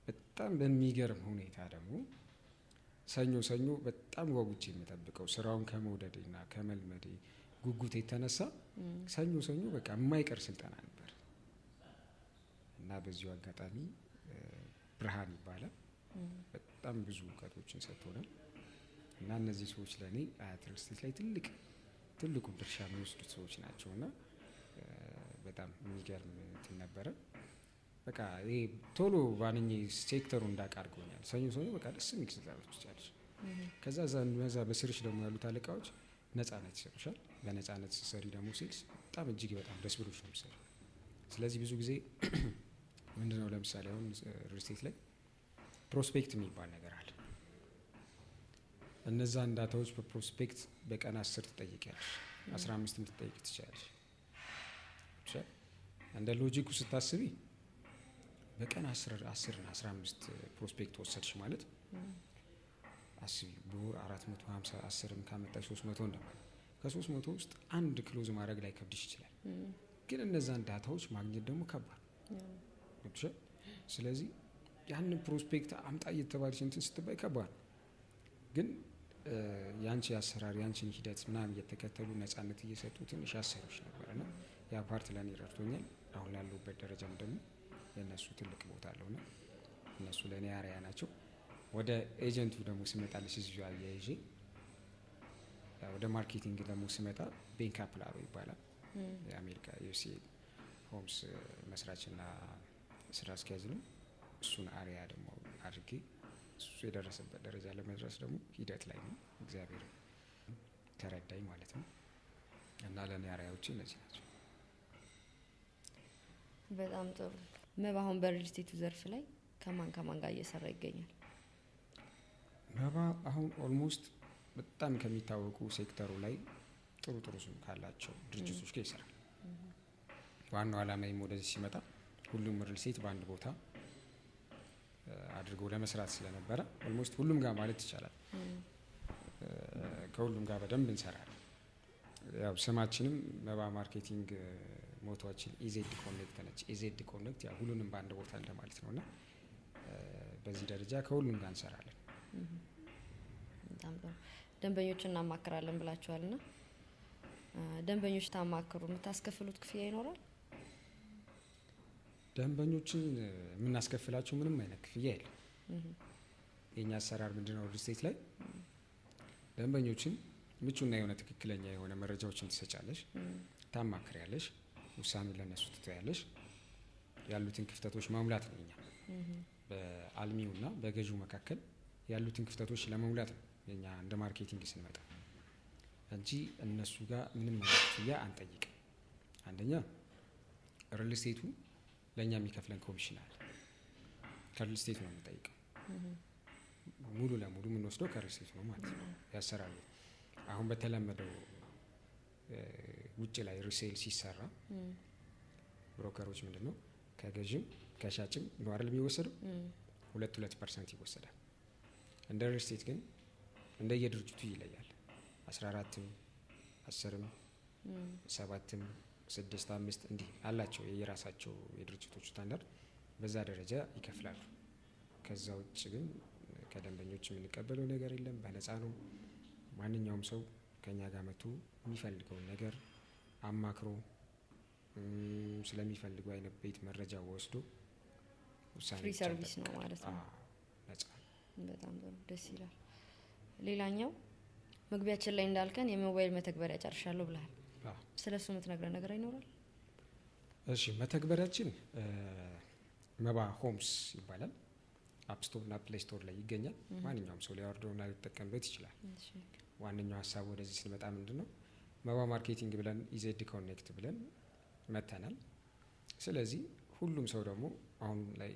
በጣም በሚገርም ሁኔታ ደግሞ ሰኞ ሰኞ በጣም ጓጉቼ የምጠብቀው፣ ስራውን ከመውደዴና ከመልመዴ ጉጉት የተነሳ ሰኞ ሰኞ በቃ የማይቀር ስልጠና ነበር። እና በዚሁ አጋጣሚ ብርሃን ይባላል፣ በጣም ብዙ እውቀቶችን ሰጥቶናል። እና እነዚህ ሰዎች ለእኔ አያት real estate ላይ ትልቅ ትልቁ ድርሻ የሚወስዱት ሰዎች ናቸው። እና በጣም የሚገርም እንትን ነበረ። በቃ ይሄ ቶሎ ባንኜ ሴክተሩ እንዳውቅ አድርጎኛል። ሰኞ ሰኞ በቃ ደስ የሚል ስልጠና ትወስጃለሽ። ከዛ እዛ በስርሽ ደግሞ ያሉት አለቃዎች ነጻነት ይሰጡሻል። በነጻነት ስትሰሪ ደግሞ sales በጣም እጅግ በጣም ደስ ብሎሽ ነው የምትሰሪው። ስለዚህ ብዙ ጊዜ ምንድነው፣ ለምሳሌ አሁን real estate ላይ prospect የሚባል ነገር አለ። እነዛን data ዎች በ prospect በቀን 10 ትጠይቂያለሽ፣ 15ም ትጠይቅ ትችላለሽ። እንደ logic ኡ ስታስቢ በቀን 10 10 እና 15 prospect ወሰድሽ ማለት አስቢ፣ በወር 450፣ 10ም ካመጣሽ 300 እንደማለት። ከ300 ውስጥ አንድ close ማድረግ ላይ ከብድሽ ይችላል። ግን እነዛን data ዎች ማግኘት ደግሞ ከባድ ገብቶሻል። ስለዚህ ያንን prospect አምጣ እየተባለች እንትን ስትባይ ከባድ ነው። ግን የአንቺ አሰራር፣ የአንቺን ሂደት ምናምን እየተከተሉ ነጻነት እየሰጡ ትንሽ ያሰሩሽ ነበር እና ያ part ለእኔ ረድቶኛል። አሁን ላለሁበት ደረጃም ደግሞ የእነሱ ትልቅ ቦታ አለውና እነሱ ለእኔ አርአያ ናቸው። ወደ agent ኡ ደግሞ ስመጣልሽ እዚሁ አያይዤ ወደ marketing ደግሞ ስመጣ ቤን ካፕላሮ ይባላል። የአሜሪካ USA Homes መስራችና ስራ አስኪያጅ ነው። እሱን አርአያ ደግሞ አድርጌ እሱ የደረሰበት ደረጃ ለመድረስ ደግሞ ሂደት ላይ ነው። እግዚአብሔር ከረዳኝ ማለት ነው። እና ለእኔ አርአያዎቼ እነዚህ ናቸው። በጣም ጥሩ። መባ አሁን በሪል ስቴቱ ዘርፍ ላይ ከማን ከማን ጋር እየሰራ ይገኛል? መባ አሁን almost በጣም ከሚታወቁ ሴክተሩ ላይ ጥሩ ጥሩ ስም ካላቸው ድርጅቶች ጋር ይሰራል። ዋናው ዓላማዬም ወደዚህ ሲመጣ ሁሉም ሪል ስቴት በአንድ ቦታ አድርጎ ለመስራት ስለነበረ almost ሁሉም ጋር ማለት ይቻላል ከሁሉም ጋር በደንብ እንሰራለን። ያው ስማችንም መባ Marketing motto ኣችን EZ Connect ነች። EZ Connect ያው ሁሉንም በአንድ ቦታ እንደማለት ነውና በዚህ ደረጃ ከሁሉም ጋር እንሰራለን። በጣም ጥሩ። ደንበኞችን እናማክራለን ብላችኋልና ደንበኞች ታማክሩ የምታስከፍሉት ክፍያ ይኖራል? ደንበኞችን የምናስከፍላቸው ምንም አይነት ክፍያ የለም። የኛ አሰራር ምንድነው? ሪል ስቴት ላይ ደንበኞችን ምቹና የሆነ ትክክለኛ የሆነ መረጃዎችን ትሰጫለሽ፣ ታማክሪያለሽ፣ ውሳኔ ለነሱ ትተያለሽ። ያሉትን ክፍተቶች መሙላት ነው የኛ በአልሚውና በገዢው መካከል ያሉትን ክፍተቶች ለመሙላት ነው የኛ እንደ marketing ስንመጣ እንጂ እነሱ ጋር ምንም አይነት ክፍያ አንጠይቅም። አንደኛ ሪል ስቴቱ ለእኛ የሚከፍለን ኮሚሽን አለ። ከሪል ስቴቱ ነው የምንጠይቀው። ሙሉ ለሙሉ የምንወስደው ከሪል ስቴቱ ነው ማለት ነው። ያሰራሉ። አሁን በተለመደው ውጭ ላይ resale ሲሰራ broker ኦች ምንድነው ከገዥም ከሻጭም ነው አይደል የሚወሰደው? 2-2% ይወሰዳል። እንደ ሪል ስቴት ግን እንደየድርጅቱ ይለያል። 14ም 10ም 7ም 6 5 እንዲህ አላቸው የየራሳቸው የድርጅቶቹ ስታንዳርድ፣ በዛ ደረጃ ይከፍላሉ። ከዛ ውጭ ግን ከደንበኞች የምንቀበለው ነገር የለም፣ በነፃ ነው። ማንኛውም ሰው ከኛ ጋር መጥቶ የሚፈልገውን ነገር አማክሮ ስለሚፈልገው አይነት ቤት መረጃ ወስዶ ውሳኔ free service ነው ማለት ነው። አዎ፣ ነፃ ነው። በጣም ጥሩ፣ ደስ ይላል። ሌላኛው መግቢያችን ላይ እንዳልከን የሞባይል መተግበሪያ ጨርሻለሁ ብለሃል። አዎ። ስለሱ የምትነግረን ነገር ይኖራል? እሺ፣ መተግበሪያችን መባ Homes ይባላል። App Store እና Play Store ላይ ይገኛል። ማንኛውም ሰው ሊያወርደውና ሊጠቀምበት ይችላል። ዋነኛው ሀሳብ ወደዚህ ስንመጣ ምንድነው መባ Marketing ብለን EZ Connect ብለን መተናል። ስለዚህ ሁሉም ሰው ደግሞ አሁን ላይ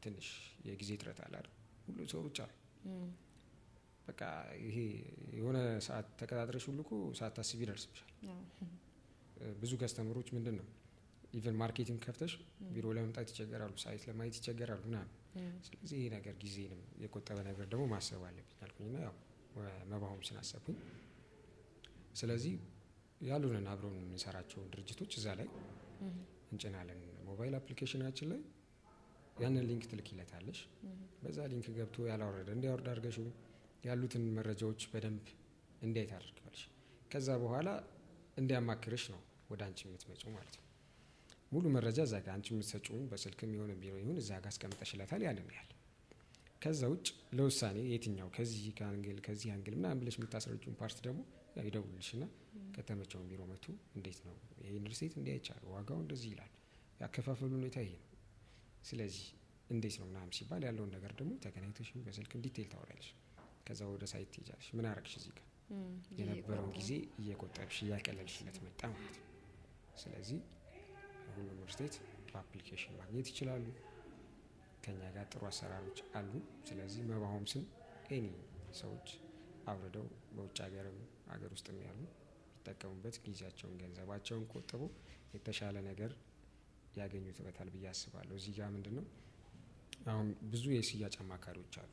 ትንሽ የጊዜ እጥረት አለ አይደል? ሁሉም ሰው ሩጫ ነው። በቃ ይሄ የሆነ ሰዓት ተቀጣጥረሽ ሁሉ እኮ ሳታስቢ ይደርስብሻል። ብዙ customer ኦች ምንድነው even marketing ከፍተሽ ቢሮ ለመምጣት ይቸገራሉ፣ site ለማየት ይቸገራሉ ምናምን። ስለዚህ ይሄ ነገር ጊዜንም የቆጠበ ነገር ደግሞ ማሰብ አለብኝ አልኩኝና ያው መባ Homes ን አሰብኩኝ። ስለዚህ ያሉንን አብረውን የምንሰራቸውን ድርጅቶች እዛ ላይ እንጭናለን። ሞባይል application ኣችን ላይ ያንን link ትልኪለታለሽ። በዛ link ገብቶ ያላወረደ እንዲያወርድ አድርገሽው ያሉትን መረጃዎች በደንብ እንዲያይ ታደርጊዋለሽ። ከዛ በኋላ እንዲያማክርሽ ነው ወደ አንቺ የምትመጪው ማለት ነው። ሙሉ መረጃ እዛ ጋር አንቺ የምትሰጪውን በስልክም ይሁን ቢሮ ይሁን እዛ ጋር አስቀምጠሽለታል ያንን ያህል። ከዛ ውጭ ለውሳኔ የትኛው ከዚህ ከ angle ከዚህ angle ምናምን ብለሽ የምታስረጂውን part ደግሞ ያው ይደውልልሽና ከተመቸውን ቢሮ መጥቶ እንዴት ነው ይሄ ሪል ስቴት እንዲህ አይቻልም፣ ዋጋው እንደዚህ ይላል፣ ያከፋፈሉ ሁኔታ ይሄ ነው፣ ስለዚህ እንዴት ነው ምናምን ሲባል ያለውን ነገር ደግሞ ተገናኝተሽ በስልክም detail ታወሪያለሽ። ከዛ ወደ site ትሄጃለሽ። ምን አረግሽ እዚህ ጋር የነበረውን ጊዜ እየቆጠብሽ እያቀለልሽለት መጣ ማለት ነው። ስለዚህ ሁሉም ሪል ስቴት በ application ማግኘት ይችላሉ። ከኛ ጋር ጥሩ አሰራሮች አሉ። ስለዚህ መባ Homes ን any ሰዎች አውርደው በውጭ ሀገርም ሀገር ውስጥም ያሉ ቢጠቀሙበት ጊዜያቸውን ገንዘባቸውን ቆጥበው የተሻለ ነገር ያገኙበታል ብዬ አስባለሁ። እዚህ ጋር ምንድነው አሁን ብዙ የሽያጭ አማካሪዎች አሉ።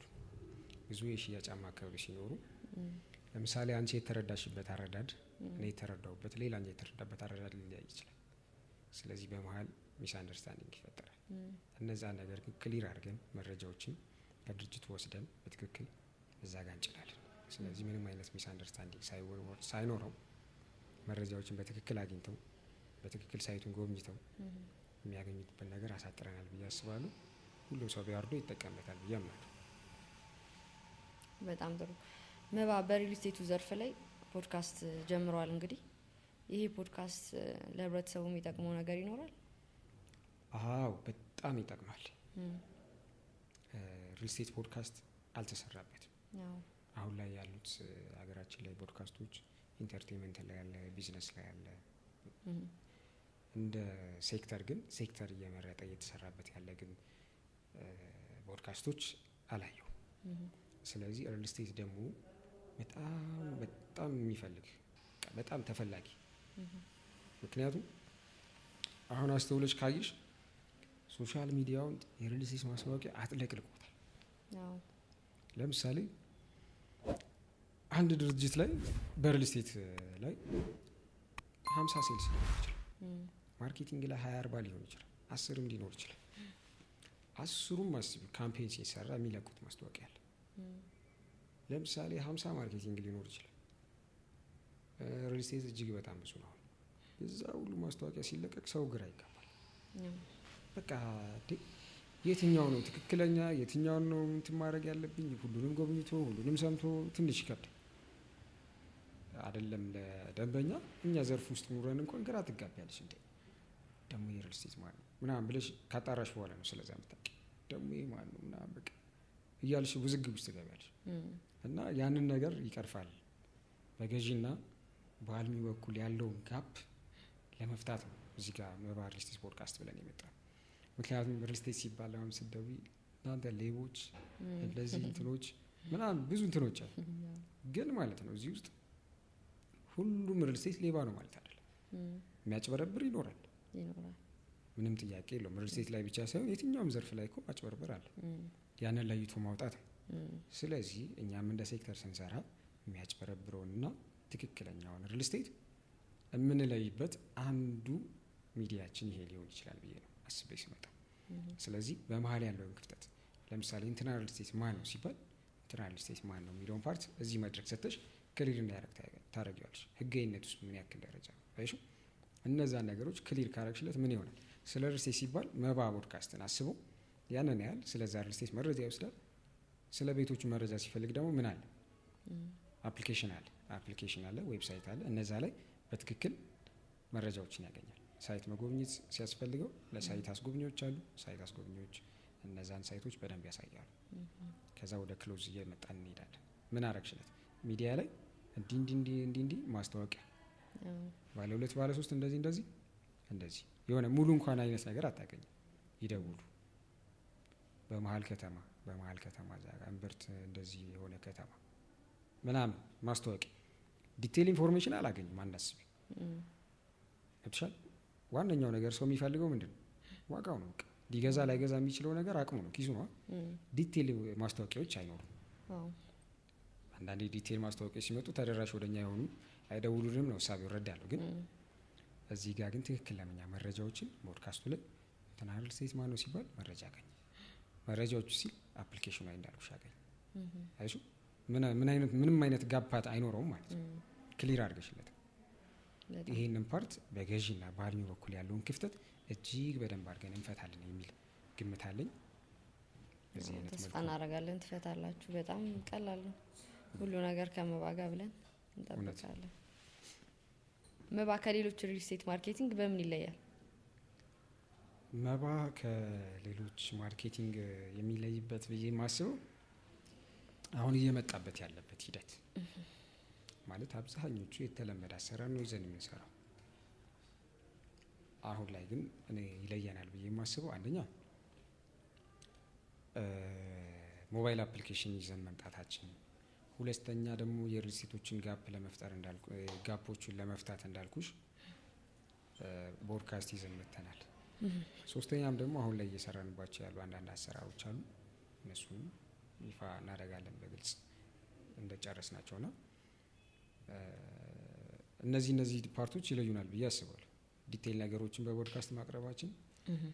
ብዙ የሽያጭ አማካሪዎች ሲኖሩ ለምሳሌ አንቺ የተረዳሽበት አረዳድ፣ እኔ የተረዳሁበት፣ ሌላኛው የተረዳበት አረዳድ ሊለያይ ይችላል። ስለዚህ በመሀል misunderstanding ይፈጠራል። እነዛ ነገር ግን clear አድርገን መረጃዎችን ከድርጅቱ ወስደን በትክክል እዛ ጋር እንጭናለን። ስለዚህ ምንም አይነት misunderstanding ሳይኖረው መረጃዎችን በትክክል አግኝተው፣ በትክክል site ኡን ጎብኝተው የሚያገኙበት ነገር አሳጥረናል ብዬ አስባለሁ። ሁሉም ሰው ቢያወርዶ ይጠቀምበታል ብዬ አምናለሁ። በጣም ጥሩ። መባ በሪል ስቴቱ ዘርፍ ላይ ፖድካስት ጀምረዋል። እንግዲህ ይሄ ፖድካስት ለህብረተሰቡ የሚጠቅመው ነገር ይኖራል? አዎ፣ በጣም ይጠቅማል። ሪል ስቴት ፖድካስት አልተሰራበትም። አሁን ላይ ያሉት ሀገራችን ላይ ፖድካስቶች entertainment ላይ ያለ፣ ቢዝነስ ላይ ያለ፣ እንደ ሴክተር ግን ሴክተር እየመረጠ እየተሰራበት ያለ ግን ፖድካስቶች አላየሁም። ስለዚህ ሪል ስቴት ደግሞ በጣም በጣም የሚፈልግ፣ በጣም ተፈላጊ፣ ምክንያቱም አሁን አስተውለሽ ካየሽ social media ውን የሪል ስቴት ማስታወቂያ አጥለቅልቆታል። ለምሳሌ አንድ ድርጅት ላይ በሪል ስቴት ላይ 50 sales ሊሆን ይችላል። Marketing ላይ 20 40 ሊሆን ይችላል። 10ም ሊኖር ይችላል። 10ሩም አስቢ campaign ሲሰራ የሚለቁት ማስታወቂያ አለ። ለምሳሌ 50 marketing ሊኖር ይችላል። ሪል ስቴት እጅግ በጣም ብዙ ነው። የዛ ሁሉ ማስታወቂያ ሲለቀቅ ሰው ግራ ይጋባል። በቃ የትኛው ነው ትክክለኛ፣ የትኛውን ነው እንትን ማድረግ ያለብኝ? ሁሉንም ጎብኝቶ ሁሉንም ሰምቶ ትንሽ ይከብዳል። አይደለም ለደንበኛ፣ እኛ ዘርፍ ውስጥ ኑረን እንኳን ግራ ትጋቢያለሽ። እንዴ፣ ደግሞ የሪል ስቴት ማን ነው ምናምን ብለሽ ካጣራሽ በኋላ ነው ስለዛ የምታውቂው። ደግሞ ይሄ ማን ነው ምናምን በቃ እያልሽ ውዝግብ ውስጥ ትገቢያለሽ። እና ያንን ነገር ይቀርፋል። በገዢና በአልሚ በኩል ያለውን gap ለመፍታት ነው እዚህ ጋር መባ ሪል ስቴት ፖድካስት ብለን የመጣ። ምክንያቱም ሪል ስቴት ሲባል አሁን ስትደውይ እናንተ ሌቦች፣ እንደዚህ እንትኖች ምናምን ብዙ እንትኖች አሉ። ግን ማለት ነው እዚህ ውስጥ ሁሉም ሪል ስቴት ሌባ ነው ማለት አይደለም። የሚያጭበረብር ይኖራል። ይኖራል። ምንም ጥያቄ የለውም። ሪል ስቴት ላይ ብቻ ሳይሆን የትኛውም ዘርፍ ላይ እኮ ማጭበርበር አለ። ያንን ለይቶ ማውጣት ነው። ስለዚህ እኛም እንደ ሴክተር ስንሰራ የሚያጭበረብረውንና ትክክለኛውን ሪል ስቴት የምንለይበት አንዱ ሚዲያችን ይሄ ሊሆን ይችላል ብዬ ነው አስቤ ስመጣ። ስለዚህ በመሀል ያለውን ክፍተት፣ ለምሳሌ እንትና ሪል ስቴት ማን ነው ሲባል፣ እንትና ሪል ስቴት ማን ነው የሚለውን part እዚህ መድረክ ሰጥተሽ clear እንዲያደርግ ታደርጊዋለሽ። ህጋዊነት ውስጥ ምን ያክል ደረጃ ነው፣ አይሽ እነዛን ነገሮች clear ካረግሽለት ምን ይሆናል? ስለ ሪል ስቴት ሲባል መባ ፖድካስትን አስቦ ያንን ያህል ስለዛ ሪል ስቴት መረጃ ይወስዳል። ስለ ቤቶቹ መረጃ ሲፈልግ ደግሞ ምን አለ? Application አለ፣ website አለ። እነዛ ላይ በትክክል መረጃዎችን ያገኛል። Site መጎብኘት ሲያስፈልገው ለ site አስጎብኚዎች አሉ። Site አስጎብኚዎች እነዛን site ኦች በደንብ ያሳያሉ። ከዛ ወደ close እየመጣን እንሄዳለን። ምን አረግሽለት? ሚዲያ ላይ እንዲ እንዲ እንዲ እንዲ እንዲ ማስታወቂያ ባለ ሁለት፣ ባለ ሶስት፣ እንደዚህ እንደዚህ እንደዚህ የሆነ ሙሉ እንኳን አይነት ነገር አታገኝም። ይደውሉ፣ በመሀል ከተማ እዛ ጋር እምብርት እንደዚህ የሆነ ከተማ ምናምን ማስታወቂያ detail information አላገኝም። አናስቢ ገብቶሻል። ዋነኛው ነገር ሰው የሚፈልገው ምንድን ነው? ዋጋው ነው። በቃ ሊገዛ ላይገዛ የሚችለው ነገር አቅሙ ነው፣ ኪሱ ነው። Detail ማስታወቂያዎች አይኖሩም። አንዳንዴ detail ማስታወቂያዎች ሲመጡ ተደራሽ ወደኛ የሆኑ አይደውሉንም ነው እሳቤው፣ እረዳለሁ። ግን እዚህ ጋር ግን ትክክለኛ መረጃዎችን ፖድካስቱ ላይ እንትና ሪል ስቴት ማነው ሲባል መረጃ አገኘ። መረጃዎቹ ሲል application ኑ ላይ እንዳልኩሽ አገኘ። አይሹ ምን አይነት ምንም አይነት gap አይኖረውም ማለት ነው። Clear አድርገሽለት ይሄንን part በገዢና በአልሚ በኩል ያለውን ክፍተት እጅግ በደንብ አድርገን እንፈታለን የሚል ግምት አለኝ። በዚህ አይነት ተስፋ መልኩ እናደርጋለን ትፈታላችሁ። በጣም ቀላል ነው ሁሉ ነገር ከመባ ጋር ብለን እንጠብቃለን። መባ ከሌሎች ሪል ስቴት marketing በምን ይለያል? መባ ከሌሎች marketing የሚለይበት ብዬ የማስበው አሁን እየመጣበት ያለበት ሂደት፣ ማለት አብዛኞቹ የተለመደ አሰራር ነው ይዘን የምንሰራው። አሁን ላይ ግን እኔ ይለየናል ብዬ የማስበው አንደኛ mobile application ይዘን መምጣታችን፣ ሁለተኛ ደግሞ የሪል ስቴቶችን gap ለመፍጠር እንዳልኩ gap ኦቹን ለመፍታት እንዳልኩሽ ፖድካስት ይዘን መጥተናል። ሶስተኛም ደግሞ አሁን ላይ እየሰራንባቸው ያሉ አንዳንድ አሰራሮች አሉ። እነሱንም ይፋ እናደርጋለን በግልጽ እንደጨረስናቸውና እነዚህ part ኦች ይለዩናል ብዬ አስባለሁ። Detail ነገሮችን በፖድካስት ማቅረባችን፣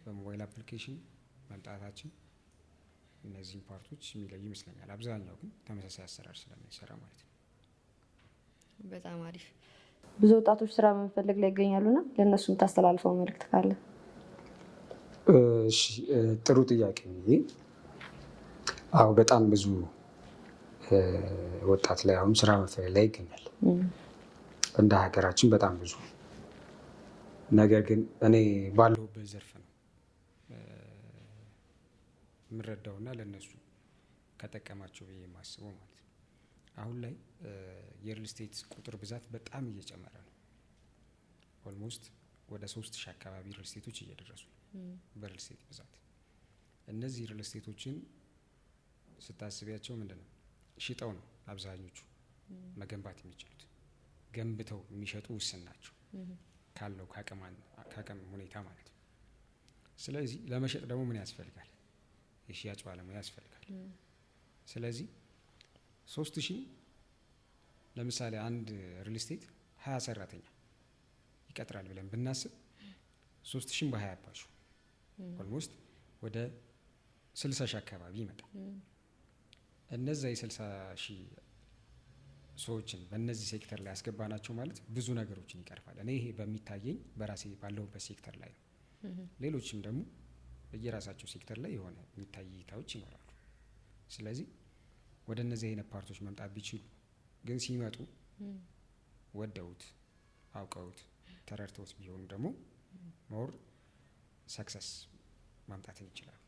በ mobile application መምጣታችን እነዚህን part ኦች የሚለዩ ይመስለኛል። አብዛኛው ግን ተመሳሳይ አሰራር ስለምንሰራ ማለት ነው። በጣም አሪፍ። ብዙ ወጣቶች ስራ በመፈለግ ላይ ይገኛሉና ለእነሱ የምታስተላልፈው መልእክት ካለ? እሺ፣ ጥሩ ጥያቄ ነው። አዎ፣ በጣም ብዙ ወጣት ላይ አሁን ስራ መፈለግ ላይ ይገኛል። እንደ ሀገራችን በጣም ብዙ። ነገር ግን እኔ ባለሁበት ዘርፍ ነው የምረዳውና ለእነሱ ከጠቀማቸው ብዬ የማስበው ማለት ነው። አሁን ላይ የ real estate ቁጥር ብዛት በጣም እየጨመረ ነው። Almost ወደ 3000 አካባቢ real estate ኦች እየደረሱ ነው በ real estate ብዛት። እነዚህ real estate ኦችን ስታስቢያቸው ምንድን ነው፣ ሽጠው ነው አብዛኞቹ መገንባት የሚችሉት። ገንብተው የሚሸጡ ውስን ናቸው ካለው ከአቅም ሁኔታ ማለት ነው። ስለዚህ ለመሸጥ ደግሞ ምን ያስፈልጋል? የሽያጭ ባለሙያ ያስፈልጋል። ስለዚህ 3000፣ ለምሳሌ አንድ real estate 20 ሰራተኛ ይቀጥራል ብለን ብናስብ፣ 3000ን በ20 አባዡ፣ almost ወደ 60,000 አካባቢ ይመጣል። እነዛ የ60,000 ሰዎችን በእነዚህ ሴክተር ላይ ያስገባናቸው ማለት ብዙ ነገሮችን ይቀርፋል። እኔ ይሄ በሚታየኝ በራሴ ባለሁበት ሴክተር ላይ ነው። ሌሎችም ደግሞ በየራሳቸው ሴክተር ላይ የሆነ የሚታይ እይታዎች ይኖራሉ። ስለዚህ ወደ እነዚህ አይነት part ኦች መምጣት ቢችሉ፣ ግን ሲመጡ ወደውት፣ አውቀውት፣ ተረድተውት ቢሆኑ ደግሞ more success ማምጣትን ይችላሉ።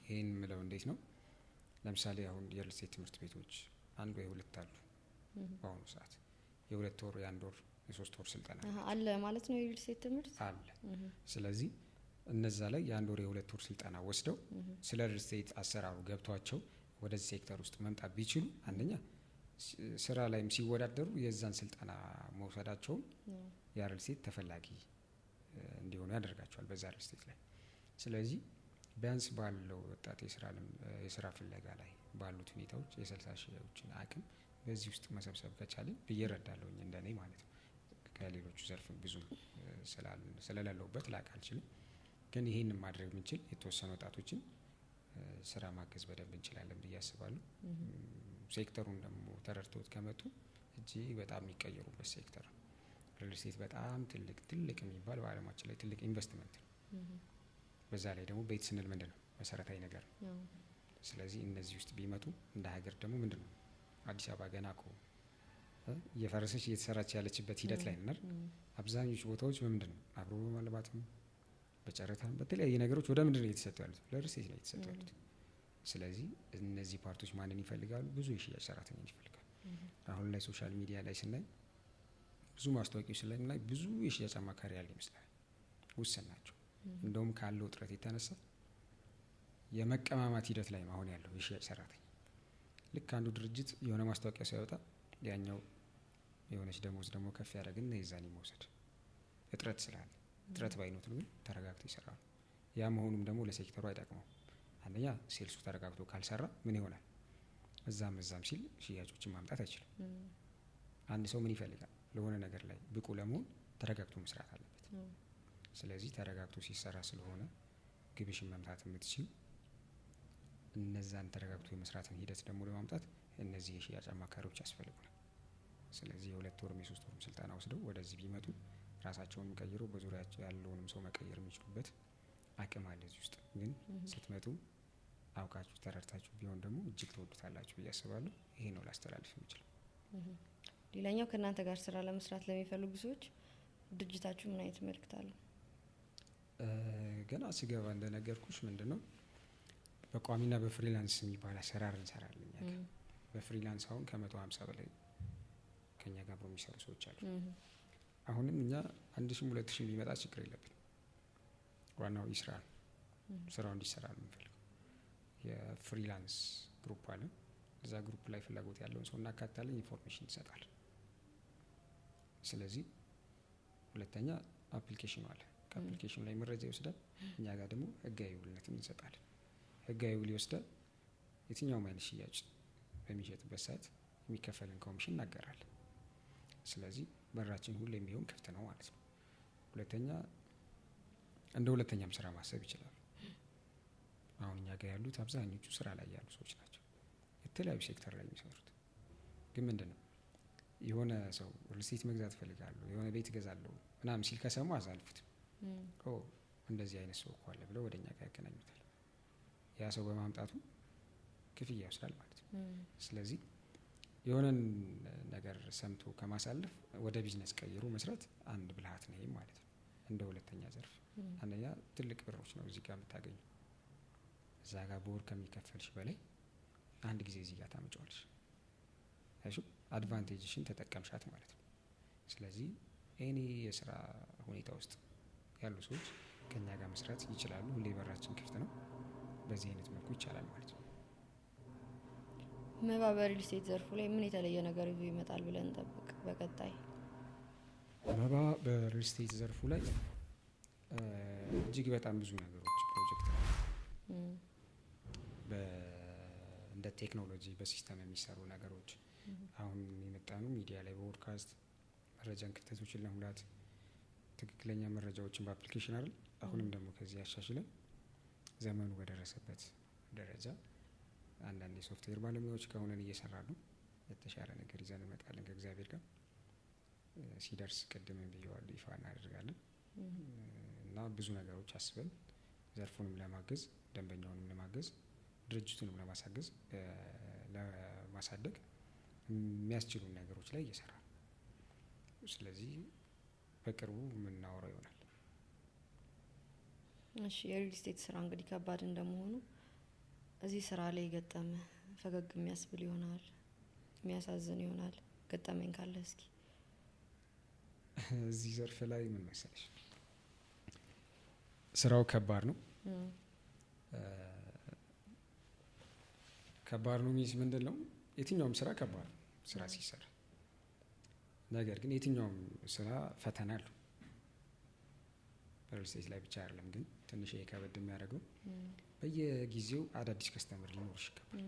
ይህን የምለው እንዴት ነው? ለምሳሌ አሁን የ real estate ትምህርት ቤቶች አንድ ወይ ሁለት አሉ። በአሁኑ ሰዓት የ2 ወር፣ የ1 ወር፣ የ3 ወር ስልጠና አለ ማለት ነው የ real estate ትምህርት። አለ። ስለዚህ እነዛ ላይ የ1 ወር፣ የ2 ወር ስልጠና ወስደው ስለ real estate አሰራሩ ገብቷቸው ወደዚህ ሴክተር ውስጥ መምጣት ቢችሉ፣ አንደኛ ስራ ላይም ሲወዳደሩ የዛን ስልጠና መውሰዳቸውም የ real estate ተፈላጊ እንዲሆኑ ያደርጋቸዋል በዛ real estate ላይ። ስለዚህ ቢያንስ ባለው ወጣት የስራ ፍለጋ ላይ ባሉት ሁኔታዎች የ60 ሺዎችን አቅም በዚህ ውስጥ መሰብሰብ ከቻልን ብዬ እረዳለሁኝ እንደኔ ማለት ነው። ከሌሎቹ ዘርፍ ብዙ ስለሌለሁበት ላቅ አልችልም። ግን ይህንን ማድረግ ብንችል የተወሰኑ ወጣቶችን ስራ ማገዝ በደንብ እንችላለን ብዬ አስባለሁ። ሴክተሩን ደግሞ ተረድተውት ከመጡ እጅግ በጣም የሚቀየሩበት ሴክተር ነው። Real estate በጣም ትልቅ ትልቅ የሚባል፣ በአለማችን ላይ ትልቅ ኢንቨስትመንት ነው። በዛ ላይ ደግሞ ቤት ስንል ምንድን ነው? መሰረታዊ ነገር ነው። ስለዚህ እነዚህ ውስጥ ቢመጡ እንደ ሀገር ደግሞ ምንድን ነው፣ አዲስ አበባ ገና እኮ እየፈረሰች እየተሰራች ያለችበት ሂደት ላይ ነን። አብዛኞቹ ቦታዎች በምንድን ነው፣ አብሮ በማልማትም በጨረታም በተለያየ ነገሮች ወደ ምንድን ነው እየተሰጡ ያሉት? ለ real estate ነው እየተሰጡ ያሉት። ስለዚህ እነዚህ part ኦች ማንን ይፈልጋሉ? ብዙ የሽያጭ ሰራተኞች ይፈልጋሉ። አሁን ላይ social media ላይ ስናይ፣ ብዙ ማስታወቂያዎች ስለምናይ ብዙ የሽያጭ አማካሪ ያለ ይመስላል። ውስን ናቸው። እንደውም ካለው እጥረት የተነሳ የመቀማማት ሂደት ላይ አሁን ያለው የሽያጭ ሰራተኛ፣ ልክ አንዱ ድርጅት የሆነ ማስታወቂያ ሲያወጣ ያኛው የሆነች ደሞዝ ደግሞ ከፍ ያደረግና የዛኔ መውሰድ፣ እጥረት ስላለ። እጥረት ባይኖር ግን ተረጋግቶ ይሰራሉ። ያ መሆኑም ደግሞ ለሴክተሩ አይጠቅመው። አንደኛ sales ኡ ተረጋግቶ ካልሰራ ምን ይሆናል? እዛም እዛም ሲል ሽያጮችን ማምጣት አይችልም። አንድ ሰው ምን ይፈልጋል? ለሆነ ነገር ላይ ብቁ ለመሆን ተረጋግቶ መስራት አለበት። ስለዚህ ተረጋግቶ ሲሰራ ስለሆነ ግብሽን መምታት የምትችል፣ እነዛን ተረጋግቶ የመስራትን ሂደት ደግሞ ለማምጣት እነዚህ የሽያጭ አማካሪዎች ያስፈልጉናል። ስለዚህ የ2 ወርም የ3 ወርም ስልጠና ወስደው ወደዚህ ቢመጡ ራሳቸውንም ቀይረው በዙሪያቸው ያለውንም ሰው መቀየር የሚችሉበት አቅም አለ እዚህ ውስጥ። ግን ስትመጡ አውቃችሁ ተረድታችሁ ቢሆን ደግሞ እጅግ ትወዱታላችሁ ብዬ አስባለሁ። ይሄ ነው ላስተላልፍ የምችለው። ሌላኛው ከእናንተ ጋር ስራ ለመስራት ለሚፈልጉ ሰዎች ድርጅታችሁ ምን አይነት መልእክት አለው? ገና ስገባ እንደነገርኩሽ ምንድን ነው፣ በቋሚና በ freelance የሚባል አሰራር እንሰራለን። እኛ ጋር በ freelance አሁን ከ150 በላይ ከኛ ጋር አብረው የሚሰሩ ሰዎች አሉ። አሁንም እኛ 1000ም 2000ም ቢመጣ ችግር የለብን። ዋናው ይስራ ነው። ስራው እንዲሰራ ነው የምንፈልገው። የ freelance group አለን። እዛ group ላይ ፍላጎት ያለውን ሰው እናካትታለን፣ information እንሰጣለን። ስለዚህ ሁለተኛ application ኑ አለ። ከ application ኑ ላይ መረጃ ይወስዳል። እኛ ጋር ደግሞ ህጋዊ ውልነትም እንሰጣለን። ህጋዊ ውል ይወስዳል። የትኛውም አይነት ሽያጭ በሚሸጥበት ሰዓት የሚከፈልን ኮሚሽን እናገራለን። ስለዚህ በራችን ሁሌም ቢሆን ክፍት ነው ማለት ነው። ሁለተኛ እንደ ሁለተኛም ስራ ማሰብ ይችላሉ። አሁን እኛ ጋር ያሉት አብዛኞቹ ስራ ላይ ያሉ ሰዎች ናቸው፣ የተለያዩ ሴክተር ላይ የሚሰሩት። ግን ምንድን ነው፣ የሆነ ሰው real estate መግዛት እፈልጋለሁ፣ የሆነ ቤት እገዛለሁ ምናምን ሲል ከሰሙ አዛልፉትም፣ ኦ እንደዚህ አይነት ሰው እኮ አለ ብለው ወደ እኛ ጋር ያገናኙታል። ያ ሰው በማምጣቱ ክፍያ ይወስዳል ማለት ነው። ስለዚህ የሆነን ነገር ሰምቶ ከማሳለፍ ወደ ቢዝነስ ቀይሮ መስራት አንድ ብልሃት ነው ይሄም ማለት ነው። እንደ ሁለተኛ ዘርፍ አንደኛ ትልቅ ብሮች ነው እዚህ ጋር የምታገኙ። እዛ ጋር በወር ከሚከፈልሽ በላይ አንድ ጊዜ እዚህ ጋር ታመጫዋለሽ። እሺ advantage ሽን ተጠቀምሻት ማለት ነው። ስለዚህ any የስራ ሁኔታ ውስጥ ያሉ ሰዎች ከኛ ጋር መስራት ይችላሉ። ሁሌ በራችን ክፍት ነው። በዚህ አይነት መልኩ ይቻላል ማለት ነው። መባ በ real estate ዘርፉ ላይ ምን የተለየ ነገር ይዞ ይመጣል ብለን እንጠብቅ በቀጣይ? መባ በ real estate ዘርፉ ላይ እጅግ በጣም ብዙ ነገሮች ፕሮጀክት ላይ እንደ ቴክኖሎጂ በ system የሚሰሩ ነገሮች፣ አሁን የመጣኑ ሚዲያ ላይ በፖድካስት መረጃን ክፍተቶችን ለሙላት ትክክለኛ መረጃዎችን በ application አይደል፣ አሁንም ደግሞ ከዚህ ያሻሽለን ዘመኑ በደረሰበት ደረጃ አንዳንድ የሶፍትዌር ባለሙያዎች ከሆነን እየሰራ ነው። የተሻለ ነገር ይዘን እንመጣለን ከእግዚአብሔር ጋር ሲደርስ፣ ቅድምም ብየዋለሁ፣ ይፋ እናደርጋለን። እና ብዙ ነገሮች አስበን ዘርፉንም ለማገዝ፣ ደንበኛውንም ለማገዝ፣ ድርጅቱንም ለማሳገዝ ለማሳደግ የሚያስችሉን ነገሮች ላይ እየሰራ ነው። ስለዚህ በቅርቡ የምናወራው ይሆናል። እሺ፣ የ real estate ስራ እንግዲህ ከባድ እንደመሆኑ እዚህ ስራ ላይ የገጠመ ፈገግ የሚያስብል ይሆናል፣ የሚያሳዝን ይሆናል፣ ገጠመኝ ካለ እስኪ። እዚህ ዘርፍ ላይ ምን መሰለሽ፣ ስራው ከባድ ነው። ከባድ ነው means ምንድን ነው? የትኛውም ስራ ከባድ ነው ስራ ሲሰራ። ነገር ግን የትኛውም ስራ ፈተና አለው። Real estate ላይ ብቻ አይደለም፣ ግን ትንሽ ከበድ የሚያደርገው በየጊዜው አዳዲስ customer ሊኖርሽ ይገባል።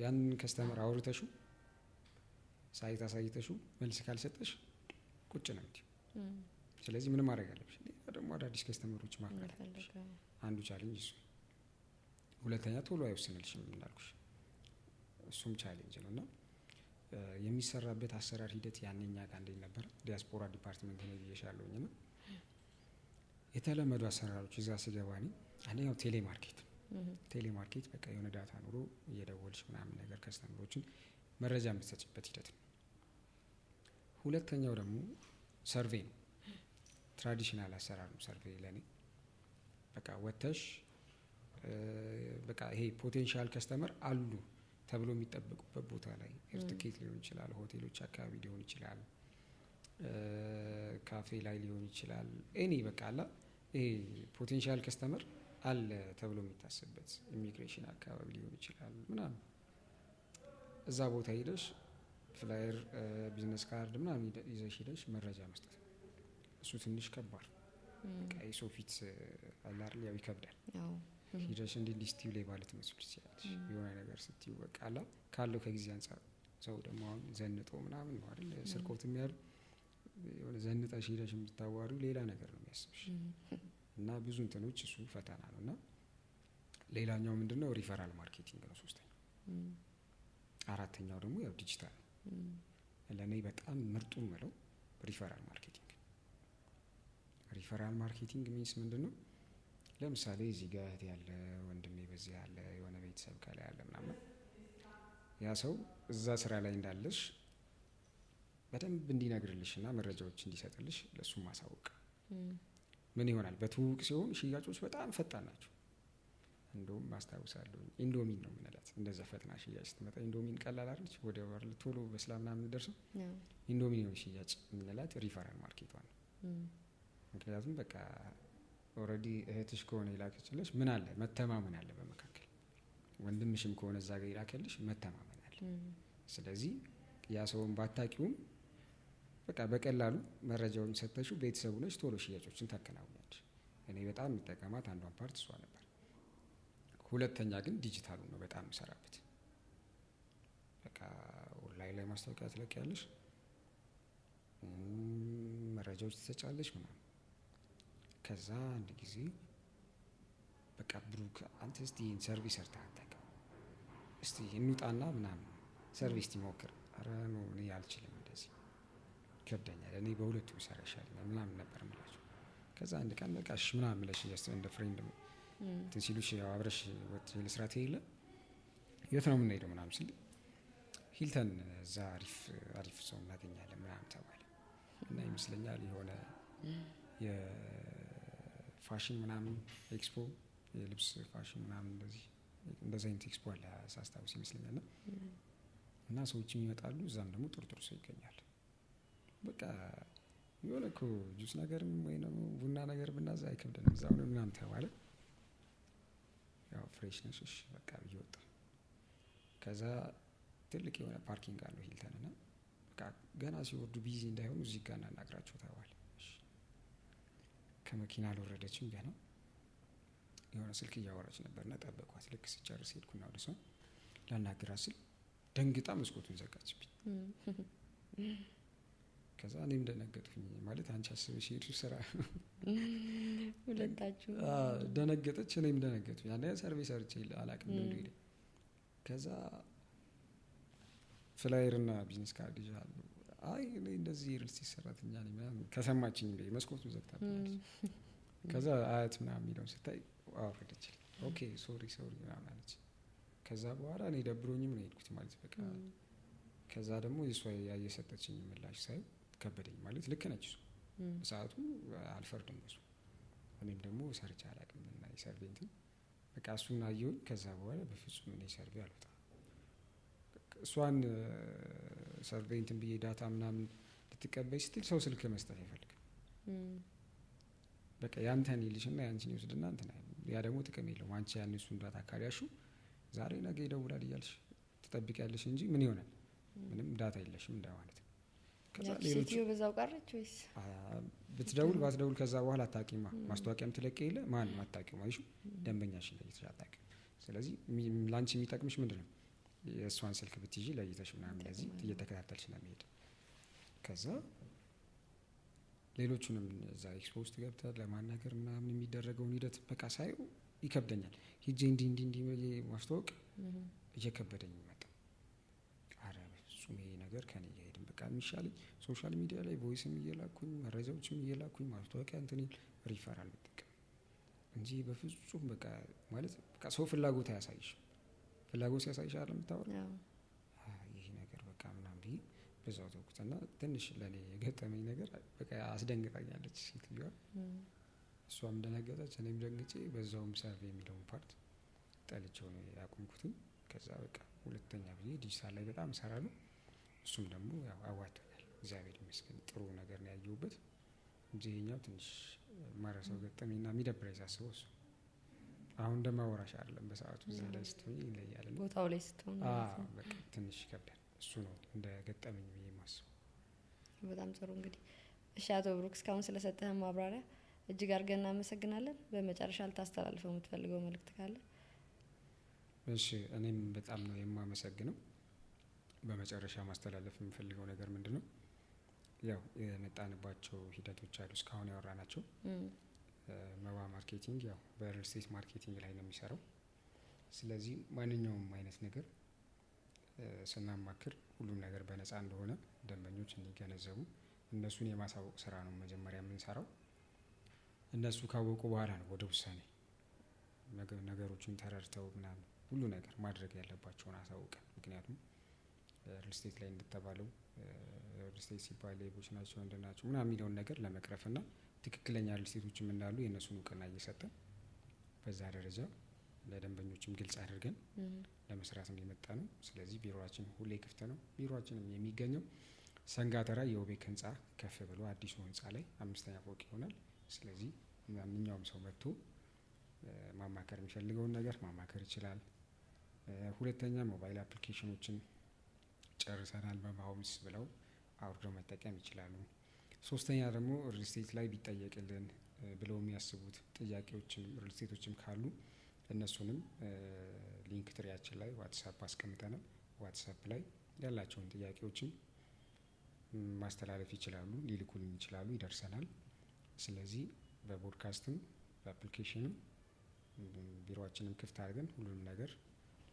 ያንን customer አውርተሽው፣ site አሳይተሽው መልስ ካልሰጠሽ ቁጭ ነው የምትይው። ስለዚህ ምን ማድረግ አለብሽ? ሌላ ደግሞ አዳዲስ customer ኦች ማፍራት አለብሽ። አንዱ challenge እሱ። ሁለተኛ ቶሎ አይወስንልሽም እንዳልኩሽ፣ እሱም challenge ነው። እና የሚሰራበት አሰራር ሂደት ያንኛ ጋር እንዴት ነበር? ዲያስፖራ department ነው ብዬሻለሁኝ። እና የተለመዱ አሰራሮች እዛ ስገባ እኔ አንደኛው telemarket። Telemarket በቃ የሆነ data ኑሮ እየደወልሽ ምናምን ነገር customer ኦችን መረጃ የምትሰጭበት ሂደት ነው። ሁለተኛው ደግሞ survey ነው። Traditional አሰራር ነው survey ለእኔ። በቃ ወተሽ በቃ ይሄ potential customer አሉ ተብሎ የሚጠበቁበት ቦታ ላይ air ticket ሊሆን ይችላል፣ ሆቴሎች አካባቢ ሊሆን ይችላል፣ ካፌ ላይ ሊሆን ይችላል። Any በቃ አላ ይሄ potential customer አለ ተብሎ የሚታሰብበት ኢሚግሬሽን አካባቢ ሊሆን ይችላል ምናምን፣ እዛ ቦታ ሄደሽ flyer፣ business card ምናምን ይዘሽ ሄደሽ መረጃ መስጠት ነው። እሱ ትንሽ ከባድ ነው። በቃ የሰው ፊት አለ አይደል፣ ያው ይከብዳል። ሂደሽ እንዲህ እንዲህ ስትዩ ሌባ ልትመስሉ ትችላለሽ። የሆነ ነገር ስትዩ በቃ አላ ካለው ከጊዜ አንጻር ሰው ደግሞ አሁን ዘንጦ ምናምን ነው አይደል ስርቆት የሚያሉ፣ የሆነ ዘንጠሽ ሂደሽ የምታዋሪው ሌላ ነገር ነው የሚያስብሽ። እና ብዙ እንትኖች እሱ ፈተና ነው። እና ሌላኛው ምንድነው? Referral marketing ነው ሶስተኛው። አራተኛው ደግሞ ያው ዲጂታል ነው። ለእኔ በጣም ምርጡ ምለው referral marketing። Referral marketing means ምንድን ነው? ለምሳሌ እዚህ ጋር እህት ያለ፣ ወንድሜ በዚህ ያለ፣ የሆነ ቤተሰብ ከላይ ያለ ምናምን፣ ያ ሰው እዛ ስራ ላይ እንዳለሽ በደንብ እንዲነግርልሽ እና መረጃዎች እንዲሰጥልሽ ለእሱ ማሳወቅ ምን ይሆናል? በትውውቅ ሲሆን ሽያጮች በጣም ፈጣን ናቸው። እንደውም አስታውሳለሁ ኢንዶሚን ነው የምንላት፣ እንደዛ ፈጥና ሽያጭ ስትመጣ ኢንዶሚን ቀላል አይደለች፣ ወዲያው አይደል ቶሎ በስላ ምናምን ደርሰው፣ ኢንዶሚን ነው ሽያጭ የምንላት referral market ኧ ነው። ምክንያቱም በቃ already እህትሽ ከሆነ የላከችልሽ ምን አለ፣ መተማመን አለ በመካከል፣ ወንድምሽም ከሆነ እዛ ጋር የላከልሽ መተማመን አለ። ስለዚህ ያ ሰውን ባታቂውም በቃ በቀላሉ መረጃውን ሰተሽው ቤተሰቡ ነች ቶሎ ሽያጮችን ታከናውኛለሽ። እኔ በጣም የምጠቀማት አንዷን part እሷ ነበር። ሁለተኛ ግን ዲጂታሉ ነው በጣም የምሰራበት። በቃ ኦንላይን ላይ ማስታወቂያ ትለቂያለሽ። መረጃዎች ትሰጫለሽ ምናምን። ከዛ አንድ ጊዜ በቃ ብሩክ አንተ እስቲ ይህን survey ሰርተህ አታውቅም፣ እስቲ እንውጣና ምናምን survey እስቲ ሞክር። ኧረ no እኔ አልችልም፣ እንደዚህ ይከብደኛል፣ እኔ በሁለቱ ብሰራ ይሻለኛል ምናምን ነበር የምላቸው። ከዛ አንድ ቀን በቃ እሺ ምናምን ብለሽ just እንደ friend እንትን ሲሉሽ ያው አብረሽ ወጥቼ ልስራት የለ የት ነው የምንሄደው ምናምን ስል ሂልተን እዛ አሪፍ አሪፍ ሰው እናገኛለን ምናምን ተባለ እና ይመስለኛል የሆነ የፋሽን ምናምን ኤክስፖ፣ የልብስ ፋሽን ምናምን እንደዚህ እንደዚህ አይነት ኤክስፖ አለ ሳስታውስ ይመስለኛል። እና ሰዎችም ይመጣሉ፣ እዛም ደግሞ ጥሩ ጥሩ ሰው ይገኛል። በቃ የሆነ እኮ ጁስ ነገርም ወይ ደግሞ ቡና ነገር ብናዛ አይከብደንም እዛው ነው ምናምን ተባለ። ያው fresh ነሽ እሺ በቃ ብዬ ወጣሁ። ከዛ ትልቅ የሆነ parking አለው ሂልተን እና በቃ ገና ሲወርዱ busy እንዳይሆኑ እዚህ ጋር እናናግራቸው ተባለ። እሺ። ከመኪና አልወረደችም ገና፣ የሆነ ስልክ እያወራች ነበርና ጠበቋት። ልክ ስጨርስ ሄድኩና ወደ እሷ ላናግራት ስል ደንግጣ መስኮቱን ዘጋችብኝ። ከዛ እኔም ደነገጥኩኝ። ማለት አንቺ አስበሽ ሄድሽው ስራ ሁለታችሁ ደነገጠች፣ እኔም ደነገጥኩኝ። አንደኛ survey ሰርቼ አላቅም ልምዱ ሄደ። ከዛ flyer እና business card ይዣለሁ። አይ እኔ እንደዚህ real estate ሰራተኛ ነኝ ምናምን ከሰማችኝ ብዬ መስኮቱን ዘግታብኛለች። ከዛ አያት ምናምን የሚለውን ስታይ አወረደችልኝ። Okay, sorry, sorry ምናምን አለች። ከዛ በኋላ እኔ ደብሮኝም ነው የሄድኩት ማለት በቃ። ከዛ ደግሞ የእሷ የሰጠችኝ ምላሽ ሳይ ከበደኝ። ማለት ልክ ነች እሷ፣ በሰዓቱ አልፈርድም በሱ። እኔም ደግሞ ሰርቼ አላቅም እና የ survey እንትን በቃ እሱን አየሁኝ። ከዛ በኋላ በፍጹም እኔ survey አልወጣም። እሷን survey እንትን ብዬ data ምናምን ልትቀበይ ስትል ሰው ስልክ መስጠት አይፈልግም። በቃ ያንተን ይልሽና ያንቺን ይወስድና እንትን አይልም። ያ ደግሞ ጥቅም የለውም። አንቺ ያን እሱን data ካልያዝሽው ዛሬ ነገ ይደውላል እያልሽ ትጠብቂያለሽ እንጂ ምን ይሆናል? ምንም data የለሽም እንደማለት ነው። ከዛ ያቺ ሌሎች ሴትዮ በዛው ቀረች ወይስ? ብትደውል ባትደውል ከዛ በኋላ አታውቂማ። ማስታወቂያም ትለቅ የለ ማን አታውቂውም። አይሹ ደንበኛሽን ለይተሽ አታውቂውም። ስለዚህ ለአንቺ የሚጠቅምሽ ምንድን ነው? የእሷን ስልክ ብትይዢ ለይተሽ ምናምን እንደዚህ እየተከታተልሽ ለመሄድ። ከዛ ሌሎቹንም እዛ ኤክስፖ ውስጥ ገብተህ ለማናገር ምናምን የሚደረገውን ሂደት በቃ ሳየው ይከብደኛል። ሂጄ እንዲህ እንዲህ እንዲህ ብዬ ማስተዋወቅ እየከበደኝ መጣ። አረ በፍጹም ይሄ ነገር ከኔ እየሄድም በቃ የሚሻለኝ social media ላይ voice ም እየላኩኝ መረጃዎችም እየላኩኝ ማስታወቂያ እንትን ሪፈራል ብጠቀም እንጂ በፍጹም በቃ ማለት በቃ ሰው ፍላጎት አያሳይሽም። ፍላጎት ሲያሳይሽ አይደል የምታወራው? ይሄ ነገር በቃ ምናምን ብዬ በዛው ተውኩት እና ትንሽ ለእኔ የገጠመኝ ነገር በቃ አስደንግጣኛለች ሴትዮዋ። እሷም ደነገጠች፣ እኔም ደንግጬ በዛውም survey የሚለውን part ጠልቼው ነው ያቆምኩትኝ። ከዛ በቃ ሁለተኛ ብዬ ዲጂታል ላይ በጣም እሰራለሁ። እሱም ደግሞ ያው አዋጥቶኛል፣ እግዚአብሔር ይመስገን፣ ጥሩ ነገር ነው ያየሁበት እንጂ ይሄኛው ትንሽ ማረሰው ገጠመኝና የሚደብረኝ ሳስበው እሱ አሁን እንደማወራሽ አይደለም። በሰዓቱ እዛ ላይ ስትሆኚ ይለያል እና ቦታው ላይ ስትሆን ማለት ነው። በቃ ትንሽ ይከብዳል። እሱ ነው እንደ ገጠመኝ ብዬ የማስበው። በጣም ጥሩ እንግዲህ። እሺ አቶ ብሩክ፣ እስካሁን ስለሰጠህን ማብራሪያ እጅግ አድርገን እናመሰግናለን። በመጨረሻ ልታስተላልፈው የምትፈልገው መልእክት ካለ? እሺ እኔም በጣም ነው የማመሰግነው። በመጨረሻ ማስተላለፍ የምፈልገው ነገር ምንድን ነው? ያው የመጣንባቸው ሂደቶች አሉ እስካሁን ያወራናቸው። መባ ማርኬቲንግ ያው በ real estate marketing ላይ ነው የሚሰራው። ስለዚህ ማንኛውም አይነት ነገር ስናማክር ሁሉም ነገር በነፃ እንደሆነ ደንበኞች እንዲገነዘቡ እነሱን የማሳወቅ ስራ ነው መጀመሪያ የምንሰራው። እነሱ ካወቁ በኋላ ነው ወደ ውሳኔ ነገሮችን ተረድተው ምናምን ሁሉ ነገር ማድረግ ያለባቸውን አሳውቀን። ምክንያቱም real estate ላይ እንደተባለው real estate ሲባል ሌቦች ናቸው እንደ ናቸው ምናምን የሚለውን ነገር ለመቅረፍና ትክክለኛ real estate ኦችም እንዳሉ የእነሱን እውቅና እየሰጠን በዛ ደረጃ ለደንበኞችም ግልጽ አድርገን ለመስራት ነው የመጣ ነው። ስለዚህ ቢሮአችን ሁሌ ክፍት ነው። ቢሮአችንም የሚገኘው ሰንጋተራ የኦቤክ ህንጻ ከፍ ብሎ አዲሱ ህንጻ ላይ 5ኛ ፎቅ ይሆናል። ስለዚህ ማንኛውም ሰው መጥቶ ማማከር የሚፈልገውን ነገር ማማከር ይችላል። ሁለተኛ mobile application ኦችን ጨርሰናል፣ በማውስ ብለው አውርደው መጠቀም ይችላሉ። ሶስተኛ ደግሞ real estate ላይ ቢጠየቅልን ብለው የሚያስቡት ጥያቄዎችም real estate ኦችም ካሉ እነሱንም Linktree ያችን ላይ ዋትሳፕ አስቀምጠናል። ዋትሳፕ ላይ ያላቸውን ጥያቄዎችም ማስተላለፍ ይችላሉ፣ ሊልኩልን ይችላሉ፣ ይደርሰናል። ስለዚህ በፖድካስትም በ application ም ቢሮአችንም ክፍት አድርገን ሁሉንም ነገር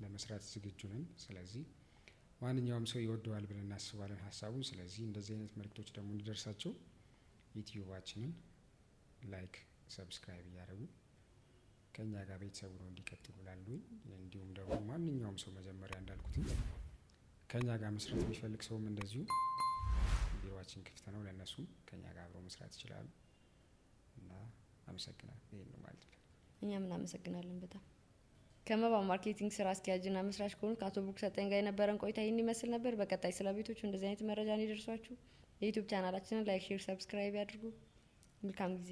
ለመስራት ዝግጁ ነን። ስለዚህ ማንኛውም ሰው ይወደዋል ብለን እናስባለን ሀሳቡን። ስለዚህ እንደዚህ አይነት መልእክቶች ደግሞ እንዲደርሳቸው ዩቲዩባችንን like፣ subscribe እያደረጉ ከእኛ ጋር ቤተሰቡ ነው እንዲቀጥሉ ላሉኝ፣ እንዲሁም ደግሞ ማንኛውም ሰው መጀመሪያ እንዳልኩት ከእኛ ጋር መስራት የሚፈልግ ሰውም እንደዚሁ ቢሮአችን ክፍት ነው። ለእነሱም ከእኛ ጋር አብረው መስራት ይችላሉ እና አመሰግናለሁ። ይሄን ነው ማለት ነው። እኛም እናመሰግናለን በጣም። ከመባ ማርኬቲንግ ስራ አስኪያጅና መስራች ከሆኑት ከአቶ ብሩክ ሰጠኝ ጋር የነበረን ቆይታ ይህን ይመስል ነበር። በቀጣይ ስለ ቤቶቹ እንደዚህ አይነት መረጃ እንዲደርሷችሁ የዩቲዩብ ቻናላችንን like፣ share፣ subscribe ያድርጉ። መልካም ጊዜ።